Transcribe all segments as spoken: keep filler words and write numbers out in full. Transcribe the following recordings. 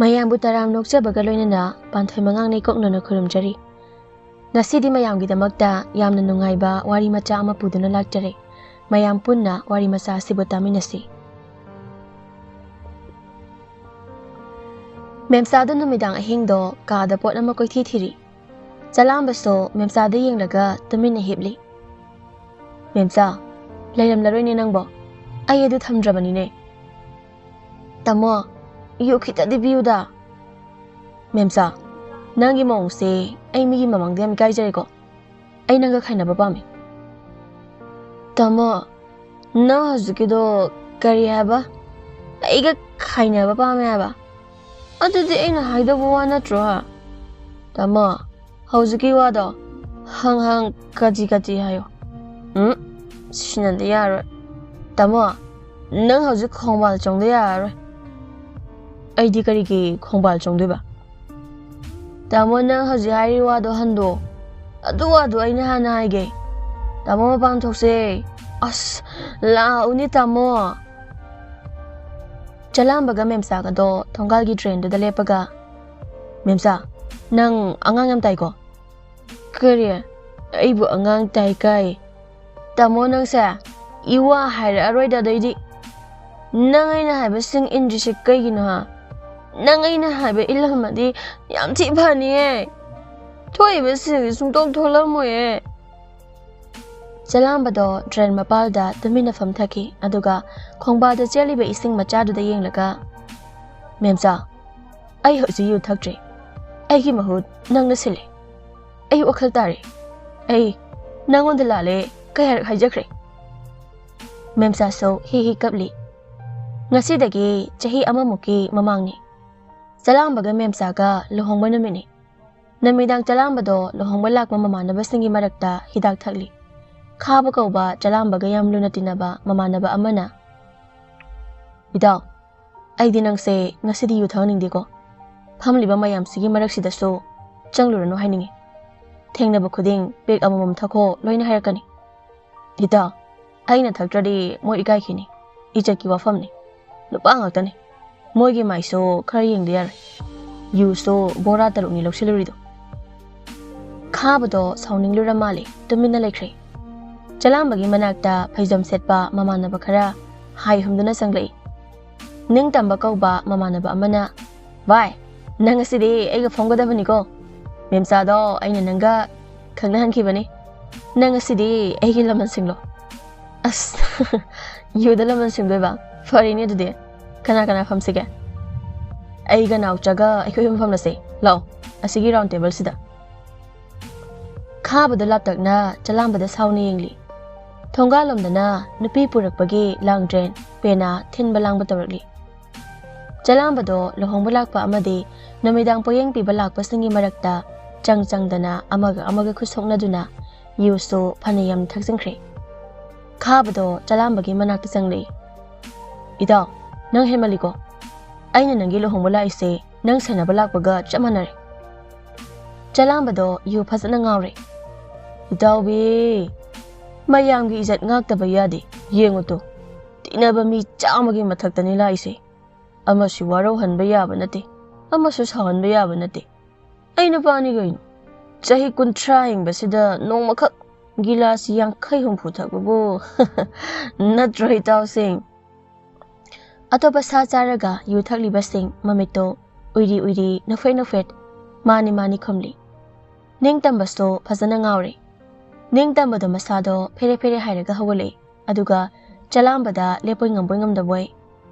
ꯃꯌꯥꯝꯕꯨ ꯇꯔꯥꯝ ꯅꯣꯛꯆꯕꯒ ꯂꯣꯏꯅꯅ ꯄꯥꯟꯊꯣꯏ ꯃꯉꯥꯡꯅ ꯏꯀꯣꯛꯅꯅ ꯈꯨꯔꯨꯝꯖꯔꯤ꯫ ꯉꯁꯤꯗꯤ ꯃꯌꯥꯝꯒꯤꯗꯃꯛꯇ ꯌꯥꯝꯅ ꯅꯨꯡꯉꯥꯏꯕ ꯋꯥꯔꯤ ꯃꯆꯥ ꯑꯃ ꯄꯨꯗꯨꯅ ꯂꯥꯛꯆꯔꯦ꯫ ꯃꯌꯥꯝ ꯄꯨꯟꯅ ꯋꯥꯔꯤ ꯃꯆꯥ ꯑꯁꯤꯕꯨ ꯇꯥꯃꯤꯟꯅꯁꯤ꯫ ꯃꯦꯝꯆꯥꯗꯨ ꯅꯨꯃꯤꯗꯥꯡ ꯑꯍꯤꯡꯗꯣ ꯀꯥꯗ ꯄꯣꯠ ꯑꯃ ꯀꯣꯏꯊꯤ ꯊꯤꯔꯤ꯫ ꯆꯂꯥꯝꯕꯁꯨ ꯃꯦꯝꯆꯥꯗ ꯌꯦꯡꯂꯒ ꯇꯨꯃꯤꯟꯅ ꯍꯤꯞꯂꯤ꯫ "ꯃꯦꯝꯆꯥ, ꯂꯩꯔꯝꯂꯔꯣꯏꯅꯦ ꯅꯪꯕꯣ꯫ ꯑꯩ ꯑꯗꯨ ꯊꯝꯗ꯭ꯔꯕꯅꯤꯅꯦ꯫ ꯇꯥꯃꯣ, ꯌꯨ ꯈꯤꯇꯗꯤ ꯄꯤꯌꯨꯗ꯫" "ꯃꯦꯝꯆꯥ, ꯅꯪꯒꯤ ꯃꯑꯣꯡꯁꯦ ꯑꯩ ꯃꯤꯒꯤ ꯃꯃꯥꯡꯗ ꯌꯥꯝ ꯏꯀꯥꯏꯖꯔꯦꯀꯣ꯫ ꯑꯩ ꯅꯪꯒ ꯈꯥꯏꯅꯕ ꯄꯥꯝꯃꯤ꯫" "ꯇꯥꯃꯣ, ꯅꯪ ꯍꯧꯖꯤꯛꯀꯤꯗꯣ ꯀꯔꯤ ꯍꯥꯏꯕ? ꯑꯩꯒ ꯈꯥꯏꯅꯕ ꯄꯥꯝꯃꯦ ꯍꯥꯏꯕ? ꯑꯗꯨꯗꯤ ꯑꯩꯅ ꯍꯥꯏꯗꯧꯕ ꯋꯥ ꯅꯠꯇ꯭ꯔꯣ? ꯇꯥꯃꯣ, ꯍꯧꯖꯤꯛꯀꯤ ꯋꯥꯗꯣ ꯍꯪ ꯍꯪ ꯀꯥꯆꯤ ꯀꯥꯆꯤ ꯍꯥꯏꯌꯣ꯫" "ꯎꯝ, ꯁꯤꯅꯗꯤ ꯌꯥꯔꯣꯏ꯫ ꯇꯥꯃꯣ, ꯅꯪ ꯍꯧꯖꯤꯛ ꯈꯣꯡꯕꯥꯜ ꯆꯣꯡꯗ ꯌꯥꯔꯔꯣꯏ꯫" "ꯑꯩꯗꯤ ꯀꯔꯤꯒꯤ ꯈꯣꯡꯕꯥꯜ ꯆꯣꯡꯗꯣꯏꯕ?" "ꯇꯥꯃꯣ, ꯅꯪ ꯍꯧꯖꯤꯛ ꯍꯥꯏꯔꯤ ꯋꯥꯗꯣ ꯍꯟꯗꯣꯛꯑꯣ꯫ ꯑꯗꯨ ꯋꯥꯗꯣ ꯑꯩꯅ ꯍꯥꯟꯅ ꯍꯥꯏꯒꯦ꯫ ꯇꯥꯃꯣ, ꯃꯄꯥꯟ ꯊꯣꯛꯁꯦ꯫" "ꯑꯁ, ꯂꯥꯛꯎꯅꯦ ꯇꯥꯃꯣ꯫" ꯆꯂꯥꯝꯕꯒ ꯃꯦꯝꯆꯥꯒꯗꯣ ꯊꯣꯡꯒꯥꯜꯒꯤ ꯗ꯭ꯔꯦꯟꯗꯨꯗ ꯂꯦꯞꯄꯒ, "ꯃꯦꯝꯆꯥ, ꯅꯪ ꯑꯉꯥꯡ ꯌꯥꯝ ꯇꯥꯏꯀꯣ?" "ꯀꯔꯤ? ꯑꯩꯕꯨ ꯑꯉꯥꯡ ꯇꯥꯏ ꯀꯥꯏ? ꯇꯥꯃꯣ, ꯅꯪꯁꯦ ꯏꯋꯥ ꯍꯥꯏꯔꯛꯑꯔꯣꯏꯗ ꯑꯗꯩꯗꯤ꯫ ꯅꯪ ꯑꯩꯅ ꯍꯥꯏꯕꯁꯤꯡ ꯏꯟꯗ꯭ꯔꯤꯁꯤ ꯀꯩꯒꯤꯅꯣ, ꯍꯥ? ꯅꯪ ꯑꯩꯅ ꯍꯥꯏꯕ ꯏꯜꯂꯝꯃꯗꯤ ꯌꯥꯝ ꯊꯤ ꯐꯅꯤꯌꯦ꯫ ꯊꯣꯛꯏꯕꯁꯤꯡꯁꯤ ꯁꯨꯡꯇꯣꯛ ꯊꯣꯛꯂꯝꯃꯣꯏꯌꯦ꯫" ꯆꯂꯥꯝꯕꯗꯣ ꯗ꯭ꯔꯦꯟ ꯃꯄꯥꯜꯗ ꯇꯨꯃꯤꯟꯅ ꯐꯝꯊꯈꯤ, ꯑꯗꯨꯒ ꯈꯣꯡꯕꯥꯜꯗ ꯆꯦꯜꯂꯤꯕ ꯏꯁꯤꯡ ꯃꯆꯥꯗꯨꯗ ꯌꯦꯡꯂꯒ, "ꯃꯦꯝꯆꯥ, ꯑꯩ ꯍꯧꯖꯤꯛ ꯌꯨ ꯊꯛꯇ꯭ꯔꯦ꯫ ꯑꯩꯒꯤ ꯃꯍꯨꯠ ꯅꯪꯅ ꯁꯤꯜꯂꯦ꯫ ꯑꯩ ꯋꯥꯈꯜ ꯇꯥꯔꯦ꯫ ꯑꯩ ꯅꯪꯉꯣꯟꯗ ꯂꯥꯜꯂꯦ ꯀꯌꯥꯔꯛ ꯍꯥꯏꯖꯈ꯭ꯔꯦ꯫" ꯃꯦꯝꯆꯥꯁꯨ ꯍꯤ ꯍꯤ ꯀꯞꯂꯤ꯫ ꯉꯁꯤꯗꯒꯤ ꯆꯍꯤ ꯑꯃꯃꯨꯛꯀꯤ ꯃꯃꯥꯡꯅꯤ꯫ ꯆꯂꯥꯝꯕꯒ ꯃꯦꯝꯆꯥꯒ ꯂꯨꯍꯣꯡꯕ ꯅꯨꯃꯤꯠꯅꯤ꯫ ꯅꯨꯃꯤꯗꯥꯡ ꯆꯂꯥꯝꯕꯗꯣ ꯂꯨꯍꯣꯡꯕ ꯂꯥꯛꯄ ꯃꯃꯥꯟꯅꯕꯁꯤꯡꯒꯤ ꯃꯔꯛꯇ ꯍꯤꯗꯥꯛ ꯊꯛꯂꯤ꯫ ꯈꯥꯕ ꯀꯧꯕ ꯆꯂꯥꯝꯕꯒ ꯌꯥꯝ ꯂꯨꯅ ꯇꯤꯟꯅꯕ ꯃꯃꯥꯟꯅꯕ ꯑꯃꯅ, "ꯏꯇꯥꯎ, ꯑꯩꯗꯤ ꯅꯪꯁꯦ ꯉꯁꯤꯗꯤ ꯌꯨ ꯊꯛꯍꯟꯅꯤꯡꯗꯦꯀꯣ꯫ ꯐꯝꯂꯤꯕ ꯃꯌꯥꯝꯁꯤꯒꯤ ꯃꯔꯛꯁꯤꯗꯁꯨ ꯆꯪꯂꯨꯔꯅꯨ ꯍꯥꯏꯅꯤꯡꯉꯤ꯫ ꯊꯦꯡꯅꯕ ꯈꯨꯗꯤꯡ ꯄꯦꯛ ꯑꯃꯃꯝ ꯊꯛꯈꯣ ꯂꯣꯏꯅ ꯍꯥꯏꯔꯛꯀꯅꯤ꯫ ꯏꯇꯥꯎ, ꯑꯩꯅ ꯊꯛꯇ꯭ꯔꯗꯤ ꯃꯣꯏ ꯏꯀꯥꯏꯈꯤꯅꯤ꯫ ꯏꯖꯠꯀꯤ ꯋꯥꯐꯝꯅꯤ꯫ ꯅꯨꯄꯥ ꯉꯥꯛꯇꯅꯤ꯫ ꯃꯣꯏꯒꯤ ꯃꯥꯏꯁꯨ ꯈꯔ ꯌꯦꯡꯗ ꯌꯥꯔꯣꯏ꯫ ꯌꯨꯁꯨ ꯕꯣꯔꯥ ꯇꯔꯨꯛꯅꯤ ꯂꯧꯁꯤꯜꯂꯨꯔꯤꯗꯣ꯫ ꯈꯥꯕꯗꯣ ꯁꯥꯎꯅꯤꯡꯂꯨꯔ ꯃꯥꯜꯂꯦ, ꯇꯨꯃꯤꯟꯅ ꯂꯩꯈ꯭ꯔꯦ꯫ ꯆꯂꯥꯝꯕꯒꯤ ꯃꯅꯥꯛꯇ ꯐꯩꯖꯣꯝ ꯁꯦꯠꯄ ꯃꯃꯥꯟꯅꯕ ꯈꯔ ꯍꯥꯏ ꯍꯨꯝꯗꯨꯅ ꯆꯪꯂꯛꯏ꯫ ꯅꯤꯡꯇꯝꯕ ꯀꯧꯕ ꯃꯃꯥꯟꯅꯕ ꯑꯃꯅ, "ꯚꯥꯏ, ꯅꯪ ꯉꯁꯤꯗꯤ ꯑꯩꯒ ꯐꯝꯒꯗꯕꯅꯤꯀꯣ꯫ ꯃꯦꯝꯆꯥꯗꯣ ꯑꯩꯅ ꯅꯪꯒ ꯈꯪꯅꯍꯟꯈꯤꯕꯅꯤ꯫ ꯅꯪ ꯉꯁꯤꯗꯤ ꯑꯩꯒꯤ ꯂꯃꯟ ꯁꯤꯡꯂꯣ꯫" ꯑꯁ, ꯌꯨꯗ ꯂꯃꯟ ꯁꯤꯡꯗꯣꯏꯕ? ꯐꯔꯦꯅꯦ ꯑꯗꯨꯗꯤ꯫ ꯀꯅꯥ ꯀꯅꯥ ꯐꯝꯁꯤꯒꯦ? ꯑꯩꯒ ꯅꯥꯎꯆꯥꯒ ꯑꯩꯈꯣꯏ ꯑꯍꯨꯝ ꯐꯝꯂꯁꯦ꯫ ꯂꯥꯛꯑꯣ, ꯑꯁꯤꯒꯤ ꯔꯥꯎꯟ ꯇꯦꯕꯜꯁꯤꯗ꯫ ꯈꯥꯕꯗꯣ ꯂꯥꯞꯇꯛꯅ ꯆꯂꯥꯝꯕꯗ ꯁꯥꯎꯅ ꯌꯦꯡꯂꯤ꯫ ꯊꯣꯡꯒꯥꯜꯂꯣꯝꯗꯅ ꯅꯨꯄꯤ ꯄꯨꯔꯛꯄꯒꯤ ꯂꯥꯡꯗ꯭ꯔꯦꯟ ꯄꯦꯅꯥ ꯊꯤꯟꯕ ꯂꯥꯡꯕ ꯇꯧꯔꯛꯂꯤ꯫ ꯆꯂꯥꯝꯕꯗꯣ ꯂꯨꯍꯣꯡꯕ ꯂꯥꯛꯄ ꯑꯃꯗꯤ ꯅꯨꯃꯤꯗꯥꯡ ꯄꯣꯌꯦꯡ ꯄꯤꯕ ꯂꯥꯛꯄꯁꯤꯡꯒꯤ ꯃꯔꯛꯇ ꯆꯪ ꯆꯪꯗꯅ ꯑꯃꯒ ꯑꯃꯒ ꯈꯨꯠ ꯁꯣꯛꯅꯗꯨꯅ ꯌꯨꯁꯨ ꯐꯅꯌꯥꯝ ꯊꯛꯆꯤꯟꯈ꯭ꯔꯦ꯫ ꯈꯥꯕꯗꯣ ꯆꯂꯥꯝꯕꯒꯤ ꯃꯅꯥꯛꯇ ꯆꯪꯂꯛꯏ꯫ "ꯏꯇꯥꯎ, ꯅꯪ ꯍꯦꯟꯃꯜꯂꯤꯀꯣ꯫ ꯑꯩꯅ ꯅꯪꯒꯤ ꯂꯨꯍꯣꯡꯕ ꯂꯥꯛꯏꯁꯦ ꯅꯪ ꯁꯦꯟꯅꯕ ꯂꯥꯛꯄꯒ ꯆꯞ ꯃꯥꯟꯅꯔꯦ꯫" ꯆꯂꯥꯝꯕꯗꯣ ꯌꯨ ꯐꯖꯅ ꯉꯥꯎꯔꯦ꯫ "ꯏꯇꯥꯎꯕꯤ, ꯃꯌꯥꯝꯒꯤ ꯏꯖꯠ ꯉꯥꯛꯇꯕ ꯌꯥꯗꯦ꯫ ꯌꯦꯡꯉꯨ ꯇꯨ, ꯇꯤꯟꯅꯕ ꯃꯤ ꯆꯥꯝꯃꯒꯤ ꯃꯊꯛꯇꯅꯤ ꯂꯥꯛꯏꯁꯦ꯫ ꯑꯃꯁꯨ ꯋꯥꯔꯧꯍꯟꯕ ꯌꯥꯕ ꯅꯠꯇꯦ, ꯑꯃꯁꯨ ꯁꯥꯎꯍꯟꯕ ꯌꯥꯕ ꯅꯠꯇꯦ꯫ ꯑꯩ ꯅꯨꯄꯥꯅꯤ ꯀꯩꯅꯣ꯫ ꯆꯍꯤ ꯀꯨꯟꯊ꯭ꯔꯥ ꯍꯤꯡꯕꯁꯤꯗ ꯅꯣꯡꯃꯈꯛ ꯒꯤꯂꯥꯁ ꯌꯥꯡꯈꯩ ꯍꯨꯝꯐꯨ ꯊꯛꯄꯕꯨ ꯅꯠꯇ꯭ꯔꯣ ꯏꯇꯥꯎꯁꯤꯡ?" ꯑꯇꯣꯞꯄ ꯁꯥ ꯆꯥꯔꯒ ꯌꯨ ꯊꯛꯂꯤꯕꯁꯤꯡ ꯃꯃꯤꯠꯇꯣ ꯎꯏꯔꯤ ꯎꯏꯔꯤ, ꯅꯣꯛꯐꯦꯠ ꯅꯣꯛꯐꯦꯠ, "ꯃꯥꯅꯤ ꯃꯥꯅꯤ" ꯈꯨꯝꯂꯤ꯫ ꯅꯤꯡꯇꯝꯕꯁꯨ ꯐꯖꯅ ꯉꯥꯎꯔꯦ꯫ ꯅꯤꯡꯇꯝꯕꯗꯣ ꯃꯁꯥꯗꯣ ꯐꯦꯔꯦ ꯐꯦꯔꯦ ꯍꯥꯏꯔꯒ ꯍꯧꯒꯠꯂꯛꯏ꯫ ꯑꯗꯨꯒ ꯆꯂꯥꯝꯕꯗ ꯂꯦꯞꯄꯣꯏ ꯉꯝꯕꯣꯏ ꯉꯝꯗꯕꯣꯏ,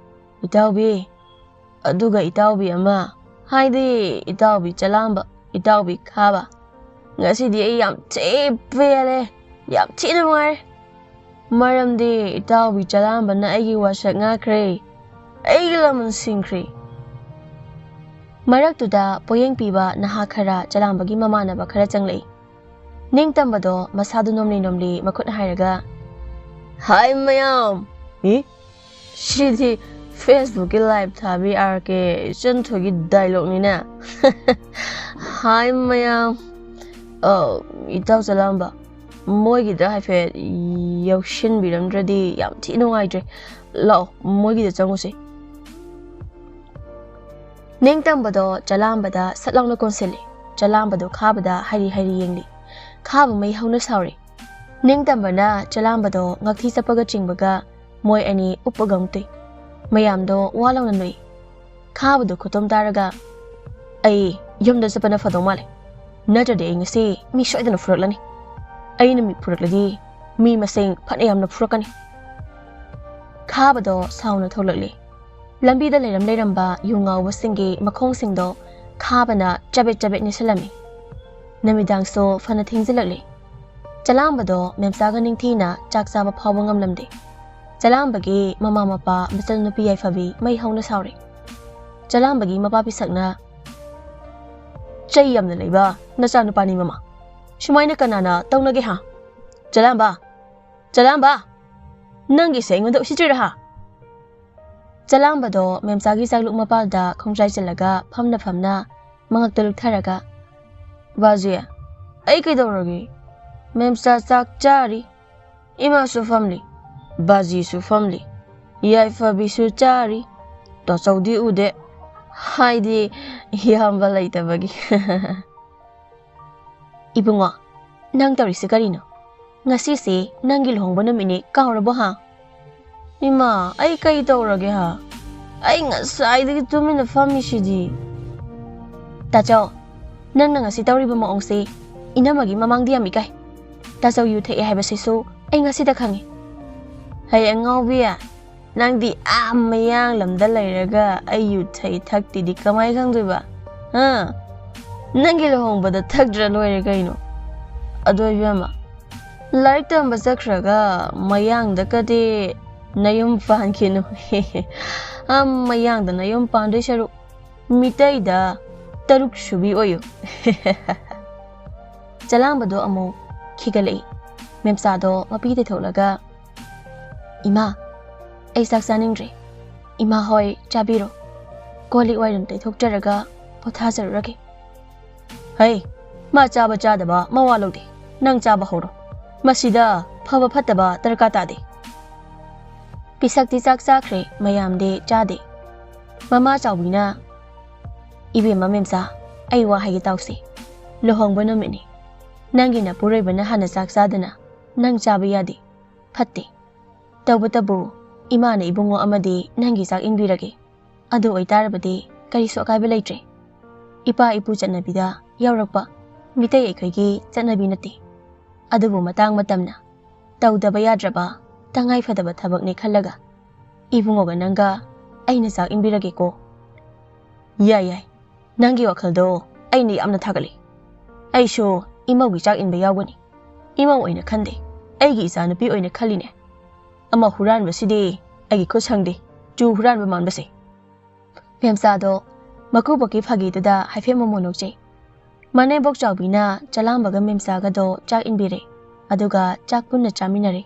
"ꯏꯇꯥꯎꯕꯤ, ꯑꯗꯨꯒ ꯏꯇꯥꯎꯕꯤ ꯑꯃ, ꯍꯥꯏꯗꯤ ꯏꯇꯥꯎꯕꯤ ꯆꯂꯥꯝꯕ, ꯏꯇꯥꯎꯕꯤ ꯈꯥꯕ, ꯉꯁꯤꯗꯤ ꯑꯩ ꯌꯥꯝ ꯊꯤ ꯄꯦꯜꯂꯦ, ꯌꯥꯝ ꯊꯤꯅ ꯅꯨꯡꯉꯥꯏꯔꯦ꯫ ꯃꯔꯝꯗꯤ ꯏꯇꯥꯎꯕꯤ ꯆꯂꯥꯝꯕꯅ ꯑꯩꯒꯤ ꯋꯥꯁꯛ ꯉꯥꯛꯈ꯭ꯔꯦ, ꯑꯩꯒꯤ ꯂꯃꯟ ꯁꯤꯡꯈ꯭ꯔꯦ꯫" ꯃꯔꯛꯇꯨꯗ ꯄꯣꯌꯦꯡ ꯄꯤꯕ ꯅꯍꯥ ꯈꯔ ꯆꯂꯥꯝꯕꯒꯤ ꯃꯃꯥꯟꯅꯕ ꯈꯔ ꯆꯪꯂꯛꯏ꯫ ꯅꯤꯡꯇꯝꯕꯗꯣ ꯃꯁꯥꯗꯨ ꯅꯣꯝꯂꯤ ꯅꯣꯝꯂꯤ ꯃꯈꯨꯠ ꯍꯥꯏꯔꯒ, "ꯍꯥꯏ ꯃꯌꯥꯝ!" ꯏ? ꯁꯤꯗꯤ Facebook-ꯀꯤ ꯂꯥꯏꯚ ꯊꯥꯕꯤ ꯑꯥꯔ ꯀꯦ ꯏꯆꯟꯊꯣꯏꯒꯤ ꯗꯥꯏꯂꯣꯛꯅꯤꯅꯦ꯫ "ꯍꯥꯏ ꯃꯌꯥꯝ, ꯑ, ꯏꯇꯥꯎ ꯆꯂꯥꯝꯕ, ꯃꯣꯏꯒꯤꯗ ꯍꯥꯏꯐꯦꯠ ꯌꯥꯎꯁꯤꯟꯕꯤꯔꯝꯗ꯭ꯔꯗꯤ ꯌꯥꯝ ꯊꯤ ꯅꯨꯡꯉꯥꯏꯇ꯭ꯔꯦ꯫ ꯂꯥꯛꯑꯣ, ꯃꯣꯏꯒꯤꯗ ꯆꯪꯉꯨꯁꯦ꯫" ꯅꯤꯡꯇꯝꯕꯗꯣ ꯆꯂꯥꯝꯕꯗ ꯁꯠ ꯂꯥꯎꯅ ꯀꯣꯟꯁꯤꯜꯂꯤ꯫ ꯆꯂꯥꯝꯕꯗꯣ ꯈꯥꯕꯗ ꯍꯥꯏꯔꯤ ꯍꯥꯏꯔꯤ ꯌꯦꯡꯂꯤ꯫ ꯈꯥꯕ ꯃꯩ ꯍꯧꯅ ꯁꯥꯎꯔꯤ꯫ ꯅꯤꯡꯇꯝꯕꯅ ꯆꯂꯥꯝꯕꯗꯣ ꯉꯛꯊꯤ ꯆꯞꯄꯒ ꯆꯤꯡꯕꯒ ꯃꯣꯏ ꯑꯅꯤ ꯎꯞꯄꯒ ꯑꯃꯨꯛ ꯇꯨꯏ꯫ ꯃꯌꯥꯝꯗꯣ ꯋꯥ ꯂꯥꯎꯅ ꯅꯣꯛꯏ꯫ ꯈꯥꯕꯗꯣ ꯈꯨꯇꯣꯝ ꯇꯥꯔꯒ, "ꯑꯩ ꯌꯨꯝꯗ ꯆꯠꯄꯅ ꯐꯗꯧ ꯃꯥꯜꯂꯦ, ꯅꯠꯇ꯭ꯔꯗꯤ ꯑꯩ ꯉꯁꯤ ꯃꯤ ꯁꯣꯏꯗꯅ ꯐꯨꯔꯛꯂꯅꯤ꯫ ꯑꯩꯅ ꯃꯤ ꯐꯨꯔꯛꯂꯗꯤ ꯃꯤ ꯃꯁꯤꯡ ꯐꯅ ꯌꯥꯝꯅ ꯐꯨꯔꯛꯀꯅꯤ꯫" ꯈꯥꯕꯗꯣ ꯁꯥꯎꯅ ꯊꯣꯛꯂꯛꯂꯤ꯫ ꯂꯝꯕꯤꯗ ꯂꯩꯔꯝ ꯂꯩꯔꯝꯕ ꯌꯨ ꯉꯥꯎꯕꯁꯤꯡꯒꯤ ꯃꯈꯣꯡꯁꯤꯡꯗꯣ ꯈꯥꯕꯅ ꯆꯕꯦꯠ ꯆꯕꯦꯠ ꯅꯦꯠꯁꯜꯂꯝꯃꯤ꯫ ꯅꯨꯃꯤꯗꯥꯡꯁꯨ ꯐꯅ ꯊꯦꯡꯖꯤꯜꯂꯛꯂꯤ꯫ ꯆꯂꯥꯝꯕꯗꯣ ꯃꯦꯝꯆꯥꯒ ꯅꯤꯡꯊꯤꯅ ꯆꯥꯛ ꯆꯥꯕ ꯐꯥꯎꯕ ꯉꯝꯂꯝꯗꯦ꯫ ꯆꯂꯥꯝꯕꯒꯤ ꯃꯃꯥ ꯃꯄꯥ ꯃꯆꯟꯅꯨꯄꯤ ꯌꯥꯏꯐꯕꯤ ꯃꯩ ꯍꯧꯅ ꯁꯥꯎꯔꯤ꯫ ꯆꯂꯥꯝꯕꯒꯤ ꯃꯄꯥ ꯄꯤꯁꯛꯅ, "ꯆꯩ ꯌꯥꯝꯅ ꯂꯩꯕ ꯅꯆꯥꯅꯨꯄꯥꯅꯤ ꯃꯃꯥ꯫ ꯁꯨꯃꯥꯏꯅ ꯀꯅꯥꯅ ꯇꯧꯅꯒꯦ ꯍꯥ? ꯆꯂꯥꯝꯕ! ꯆꯂꯥꯝꯕ! ꯅꯪꯒꯤꯁꯦ ꯑꯩꯉꯣꯟꯗ ꯎꯁꯤꯠꯇ꯭ꯔꯤꯔꯥ ꯍꯥ?" ꯆꯂꯥꯝꯕꯗꯣ ꯃꯦꯝꯆꯥꯒꯤ ꯆꯥꯛꯂꯨꯛ ꯃꯄꯥꯜꯗ ꯈꯣꯡꯖꯥꯏ ꯆꯜꯂꯒ ꯐꯝꯅ ꯐꯝꯅ ꯃꯉꯛꯇ ꯂꯨꯞꯊꯔꯒ, "ꯕꯥꯖꯤ, ꯑꯩ ꯀꯩꯗꯧꯔꯒꯦ? ꯃꯦꯝꯆꯥ ꯆꯥꯛ ꯆꯥꯔꯤ, ꯏꯃꯥꯁꯨ ꯐꯝꯂꯤ, ꯕꯥꯖꯤꯁꯨ ꯐꯝꯂꯤ, ꯌꯥꯏꯐꯕꯤꯁꯨ ꯆꯥꯔꯤ, ꯇꯥꯆꯧꯗꯤ ꯎꯗꯦ, ꯍꯥꯏꯗꯤ ꯏꯌꯥꯝꯕ ꯂꯩꯇꯕꯒꯤ꯫" "ꯏꯕꯨꯡꯉꯣ, ꯅꯪ ꯇꯧꯔꯤꯁꯤ ꯀꯔꯤꯅꯣ? ꯉꯁꯤꯁꯦ ꯅꯪꯒꯤ ꯂꯨꯍꯣꯡꯕ ꯅꯨꯃꯤꯠꯅꯤ, ꯀꯥꯎꯔꯕꯣ ꯍꯥ?" "ꯏꯃꯥ, ꯑꯩ ꯀꯩ ꯇꯧꯔꯒꯦ ꯍꯥ? ꯑꯩ ꯉꯁꯥꯏꯗꯒꯤ ꯇꯨꯃꯤꯟꯅ ꯐꯝꯃꯤꯁꯤꯗꯤ꯫" "ꯇꯥꯆꯧ, ꯅꯪꯅ ꯉꯁꯤ ꯇꯧꯔꯤꯕ ꯃꯑꯣꯡꯁꯤ ꯏꯅꯝꯃꯒꯤ ꯃꯃꯥꯡꯗ ꯌꯥꯝ ꯏꯀꯥꯏ꯫ ꯇꯥꯆꯧ ꯌꯨ ꯊꯛꯑꯦ ꯍꯥꯏꯕꯁꯤꯁꯨ ꯑꯩ ꯉꯁꯤꯗ ꯈꯪꯉꯤ꯫" "ꯍꯩ ꯑꯉꯥꯎꯕꯤ, ꯅꯪꯗꯤ ꯑꯥ ꯃꯌꯥꯡ ꯂꯝꯗ ꯂꯩꯔꯒ ꯑꯩ ꯌꯨ ꯊꯛꯏ ꯊꯛꯇꯦꯗꯤ ꯀꯃꯥꯏ ꯈꯪꯗꯣꯏꯕ? ꯍꯥ? ꯅꯪꯒꯤ ꯂꯨꯍꯣꯡꯕꯗ ꯊꯛꯇ꯭ꯔ ꯂꯣꯏꯔꯦ ꯀꯩꯅꯣ꯫ ꯑꯗꯣ ꯏꯕꯦꯝꯃ, ꯂꯥꯏꯔꯤꯛ ꯇꯝꯕ ꯆꯠꯈ꯭ꯔꯒ ꯃꯌꯥꯡꯗꯀꯗꯤ ꯅꯌꯨꯝ ꯄꯥꯟꯈꯤꯅꯨ꯫ ꯑꯥ ꯃꯌꯥꯡꯗ ꯅꯌꯨꯝ ꯄꯥꯟꯗꯣꯏ ꯁꯔꯨꯛ ꯃꯤꯇꯩꯗ ꯇꯔꯨꯛ ꯁꯨꯕꯤ ꯑꯣꯏꯌꯨ꯫" ꯆꯂꯥꯝꯕꯗꯣ ꯑꯃꯨꯛ ꯈꯤꯒꯠꯂꯛꯏ꯫ ꯃꯦꯝꯆꯥꯗꯣ ꯃꯄꯤ ꯇꯩꯊꯣꯛꯂꯒ, "ꯏꯃꯥ, ꯑꯩ ꯆꯥꯛ ꯆꯥꯅꯤꯡꯗ꯭ꯔꯦ꯫ ꯏꯃꯥ ꯍꯣꯏ ꯆꯥꯕꯤꯔꯣ꯫ ꯀꯣꯜ ꯂꯤꯛ ꯋꯥꯏꯔꯝ ꯇꯩꯊꯣꯛꯆꯔꯒ ꯄꯣꯊꯥꯖꯔꯨꯔꯒꯦ꯫" "ꯍꯩ, ꯃꯥ ꯆꯥꯕ ꯆꯥꯗꯕ ꯃꯋꯥ ꯂꯧꯗꯦ꯫ ꯅꯪ ꯆꯥꯕ ꯍꯧꯔꯣ꯫ ꯃꯁꯤꯗ ꯐꯕ ꯐꯠꯇꯕ ꯗꯔꯀꯥꯔ ꯇꯥꯗꯦ꯫" ꯄꯤꯁꯛꯇꯤ ꯆꯥꯛ ꯆꯥꯈ꯭ꯔꯦ, ꯃꯌꯥꯝꯗꯤ ꯆꯥꯗꯦ꯫ ꯃꯃꯥ ꯆꯥꯎꯕꯤꯅ, "ꯏꯕꯦꯝꯃ ꯃꯦꯝꯆꯥ, ꯑꯩ ꯋꯥ ꯍꯥꯏꯒꯦ ꯇꯥꯎꯁꯦ꯫ ꯂꯨꯍꯣꯡꯕ ꯅꯨꯃꯤꯠꯅꯤ꯫ ꯅꯪꯒꯤ ꯅꯄꯨꯔꯣꯏꯕꯅ ꯍꯥꯟꯅ ꯆꯥꯛ ꯆꯥꯗꯅ ꯅꯪ ꯆꯥꯕ ꯌꯥꯗꯦ꯫ ꯐꯠꯇꯦ꯫ ꯇꯧꯕꯇꯕꯨ ꯏꯃꯥꯅ ꯏꯕꯨꯡꯉꯣ ꯑꯃꯗꯤ ꯅꯪꯒꯤ ꯆꯥꯛ ꯏꯟꯕꯤꯔꯒꯦ꯫ ꯑꯗꯨ ꯑꯣꯏꯇꯥꯔꯕꯗꯤ ꯀꯔꯤꯁꯨ ꯑꯀꯥꯏꯕ ꯂꯩꯇ꯭ꯔꯦ꯫ ꯏꯄꯥ ꯏꯄꯨ ꯆꯠꯅꯕꯤꯗ ꯌꯥꯎꯔꯛꯄ ꯃꯤꯇꯩ ꯑꯩꯈꯣꯏꯒꯤ ꯆꯠꯅꯕꯤ ꯅꯠꯇꯦ꯫ ꯑꯗꯨꯕꯨ ꯃꯇꯥꯡ ꯃꯇꯝꯅ ꯇꯧꯗꯕ ꯌꯥꯗ꯭ꯔꯕ ꯇꯉꯥꯏ ꯐꯗꯕ ꯊꯕꯛꯅꯦ ꯈꯜꯂꯒ ꯏꯕꯨꯡꯉꯣꯒ ꯅꯪꯒ ꯑꯩꯅ ꯆꯥꯛ ꯏꯟꯕꯤꯔꯒꯦꯀꯣ꯫" "ꯌꯥꯏ, ꯌꯥꯏ꯫ ꯅꯪꯒꯤ ꯋꯥꯈꯜꯗꯣ ꯑꯩꯅ ꯌꯥꯝꯅ ꯊꯥꯒꯠꯂꯤ꯫ ꯑꯩꯁꯨ ꯏꯃꯧꯒꯤ ꯆꯥꯛ ꯏꯟꯕ ꯌꯥꯎꯒꯅꯤ꯫ ꯏꯃꯧ ꯑꯣꯏꯅ ꯈꯟꯗꯦ, ꯑꯩꯒꯤ ꯏꯆꯥꯅꯨꯄꯤ ꯑꯣꯏꯅ ꯈꯜꯂꯤꯅꯦ꯫ ꯑꯃ ꯍꯨꯔꯥꯟꯕꯁꯤꯗꯤ ꯑꯩꯒꯤ ꯈꯨꯠ ꯁꯪꯗꯦ, ꯆꯨ ꯍꯨꯔꯥꯟꯕ ꯃꯥꯟꯕꯁꯦ꯫" ꯃꯦꯝꯆꯥꯗꯣ ꯃꯀꯨꯕꯣꯛꯀꯤ ꯐꯥꯒꯤꯗꯨꯗ ꯍꯥꯏꯐꯦꯠ ꯃꯣꯃꯣꯟ ꯅꯣꯛꯆꯩ꯫ ꯃꯅꯦꯝꯕꯣꯛ ꯆꯥꯎꯕꯤꯅ ꯆꯂꯥꯝꯕꯒ ꯃꯦꯝꯆꯥꯒꯗꯣ ꯆꯥꯛ ꯏꯟꯕꯤꯔꯦ꯫ ꯑꯗꯨꯒ ꯆꯥꯛ ꯄꯨꯟꯅ ꯆꯥꯃꯤꯟꯅꯔꯦ꯫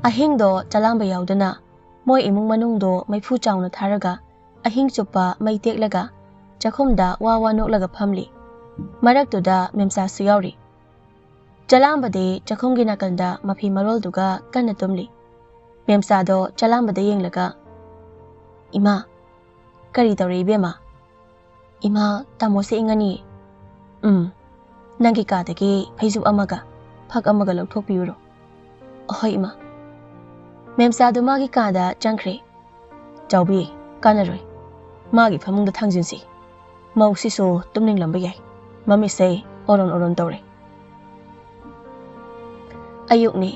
ꯑꯍꯤꯡꯗꯣ ꯆꯂꯥꯝꯕ ꯌꯥꯎꯗꯅ ꯃꯣꯏ ꯏꯃꯨꯡ ꯃꯅꯨꯡꯗꯣ ꯃꯩꯐꯨ ꯆꯥꯎꯅ ꯊꯥꯔꯒ ꯑꯍꯤꯡ ꯆꯨꯞꯄ ꯃꯩ ꯇꯦꯛꯂꯒ ꯆꯥꯛꯈꯨꯝꯗ ꯋꯥ ꯋꯥ ꯅꯣꯛꯂꯒ ꯐꯝꯂꯤ꯫ ꯃꯔꯛꯇꯨꯗ ꯃꯦꯝꯆꯥꯁꯨ ꯌꯥꯎꯔꯤ꯫ ꯆꯂꯥꯝꯕꯗꯤ ꯆꯥꯛꯈꯨꯝꯒꯤ ꯅꯥꯀꯟꯗ ꯃꯐꯤ ꯃꯔꯣꯜꯗꯨꯒ ꯀꯟꯅ ꯇꯨꯝꯂꯤ꯫ ꯃꯦꯝꯆꯥꯗꯣ ꯆꯂꯥꯝꯕꯗ ꯌꯦꯡꯂꯒ, "ꯏꯃꯥ, ꯀꯔꯤ ꯇꯧꯔꯦ ꯏꯕꯦꯝꯃ?" "ꯏꯃꯥ, ꯇꯥꯃꯣꯁꯦ ꯏꯪꯉꯅꯤ꯫" "ꯎꯝ, ꯅꯪꯒꯤ ꯀꯥꯗꯒꯤ ꯐꯩꯖꯨꯞ ꯑꯃꯒ ꯐꯛ ꯑꯃꯒ ꯂꯧꯊꯣꯛꯄꯤꯌꯨꯔꯣ?" "ꯑꯍꯣꯏ ꯏꯃꯥ꯫" ꯃꯦꯝꯆꯥꯗꯣ ꯃꯥꯒꯤ ꯀꯥꯗ ꯆꯪꯈ꯭ꯔꯦ꯫ "ꯆꯥꯎꯕꯤ, ꯀꯥꯟꯅꯔꯣꯏ꯫ ꯃꯥꯒꯤ ꯐꯃꯨꯡꯗ ꯊꯥꯡꯖꯤꯟꯁꯤ꯫ ꯃꯧꯁꯤꯁꯨ ꯇꯨꯝꯅꯤꯡꯂꯝꯕ ꯌꯥꯏ꯫ ꯃꯃꯤꯠꯁꯦ ꯑꯣꯔꯣꯟ ꯑꯣꯔꯣꯟ ꯇꯧꯔꯦ꯫" ꯑꯌꯨꯛꯅꯤ꯫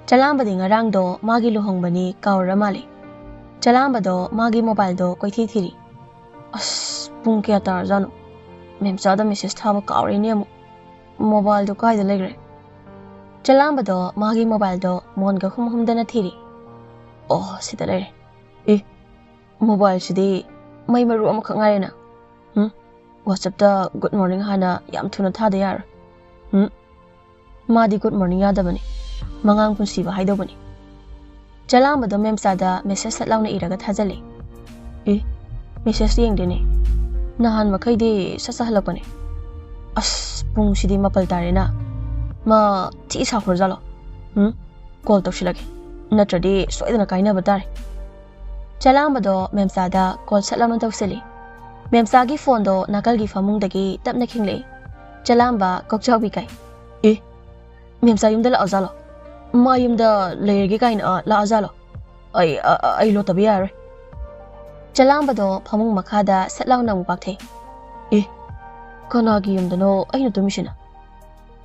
ꯆꯂꯥꯝꯕꯗꯤ ꯉꯔꯥꯡꯗꯣ ꯃꯥꯒꯤ ꯂꯨꯍꯣꯡꯕꯅꯤ ꯀꯥꯎꯔ ꯃꯥꯜꯂꯦ꯫ ꯆꯂꯥꯝꯕꯗꯣ ꯃꯥꯒꯤ ꯃꯣꯕꯥꯏꯜꯗꯣ ꯀꯣꯏꯊꯤ ꯊꯤꯔꯤ꯫ "ꯑꯁ, ꯄꯨꯡ ꯀꯌꯥ ꯇꯥꯔꯖꯥꯠꯅꯣ? ꯃꯦꯝꯆꯥꯗ ꯃꯦꯁꯦꯖ ꯊꯥꯕ ꯀꯥꯎꯔꯦꯅꯦ ꯑꯃꯨꯛ꯫ ꯃꯣꯕꯥꯏꯜꯗꯣ ꯀꯥꯏꯗ ꯂꯩꯈ꯭ꯔꯦ?" ꯆꯂꯥꯝꯕꯗꯣ ꯃꯥꯒꯤ ꯃꯣꯕꯥꯏꯜꯗꯣ ꯃꯣꯟꯒ ꯍꯨꯝ ꯍꯨꯝꯗꯅ ꯊꯤꯔꯤ꯫ "ꯑꯣ, ꯁꯤꯗ ꯂꯩꯔꯦ꯫ ꯑꯦ, ꯃꯣꯕꯥꯏꯜꯁꯤꯗꯤ ꯃꯩ ꯃꯔꯨ ꯑꯃꯈꯛ ꯉꯥꯏꯔꯦꯅ꯫ ꯎꯝ, WhatsApp-ꯇ good morning ꯍꯥꯟꯅ ꯌꯥꯝ ꯊꯨꯅ ꯊꯥꯗ ꯌꯥꯔꯣꯏ꯫ ꯎꯝ, ꯃꯥꯗꯤ good morning ꯌꯥꯗꯕꯅꯤ, ꯃꯉꯥꯡ ꯄꯨꯟꯁꯤꯕ ꯍꯥꯏꯗꯧꯕꯅꯤ꯫" ꯆꯂꯥꯝꯕꯗꯣ ꯃꯦꯝꯆꯥꯗ ꯃꯦꯁꯦꯖ ꯁꯠ ꯂꯥꯎꯅ ꯏꯔꯒ ꯊꯥꯖꯤꯜꯂꯤ꯫ "ꯑꯦ, ꯃꯦꯁꯦꯖ ꯌꯦꯡꯗꯦꯅꯦ꯫ ꯅꯍꯥꯟ ꯃꯈꯩꯗꯤ ꯁꯠ ꯁꯠ ꯍꯜꯂꯛꯄꯅꯦ꯫ ꯑꯁ, ꯄꯨꯡꯁꯤꯗꯤ ꯃꯥꯄꯜ ꯇꯥꯔꯦꯅ꯫ ꯃꯥ ꯊꯤ ꯁꯥꯎꯈ꯭ꯔꯖꯥꯠꯂꯣ? ꯎꯝ, ꯀꯣꯜ ꯇꯧꯁꯤꯜꯂꯒꯦ, ꯅꯠꯇ꯭ꯔꯗꯤ ꯁꯣꯏꯗꯅ ꯀꯥꯏꯅꯕ ꯇꯥꯔꯦ꯫" ꯆꯂꯥꯝꯕꯗꯣ ꯃꯦꯝꯆꯥꯗ ꯀꯣꯜ ꯁꯠ ꯂꯥꯎꯅ ꯇꯧꯁꯤꯜꯂꯤ꯫ ꯃꯦꯝꯆꯥꯒꯤ ꯐꯣꯟꯗꯣ ꯅꯥꯀꯜꯒꯤ ꯐꯃꯨꯡꯗꯒꯤ ꯇꯞꯅ ꯈꯤꯡꯂꯛꯏ꯫ ꯆꯂꯥꯝꯕ ꯀꯣꯛꯆꯥꯎꯕꯤ ꯀꯥꯏ꯫ "ꯑꯦ, ꯃꯦꯝꯆꯥ ꯌꯨꯝꯗ ꯂꯥꯛꯑꯖꯥꯠꯂꯣ? ꯃꯥ ꯌꯨꯝꯗ ꯂꯩꯔꯒꯦ ꯀꯥꯏꯅ, ꯑ, ꯂꯥꯛꯑꯖꯥꯠꯂꯣ? ꯑꯩ, ꯑ, ꯑ, ꯑꯩ ꯂꯣꯠꯇꯕ ꯌꯥꯔꯣꯏ꯫" ꯆꯂꯥꯝꯕꯗꯣ ꯐꯃꯨꯡ ꯃꯈꯥꯗ ꯁꯠ ꯂꯥꯎꯅ ꯑꯃꯨꯛ ꯄꯥꯛꯊꯩ꯫ "ꯑꯦ, ꯀꯅꯥꯒꯤ ꯌꯨꯝꯗꯅꯣ ꯑꯩꯅ ꯇꯨꯝꯃꯤꯁꯤꯅ?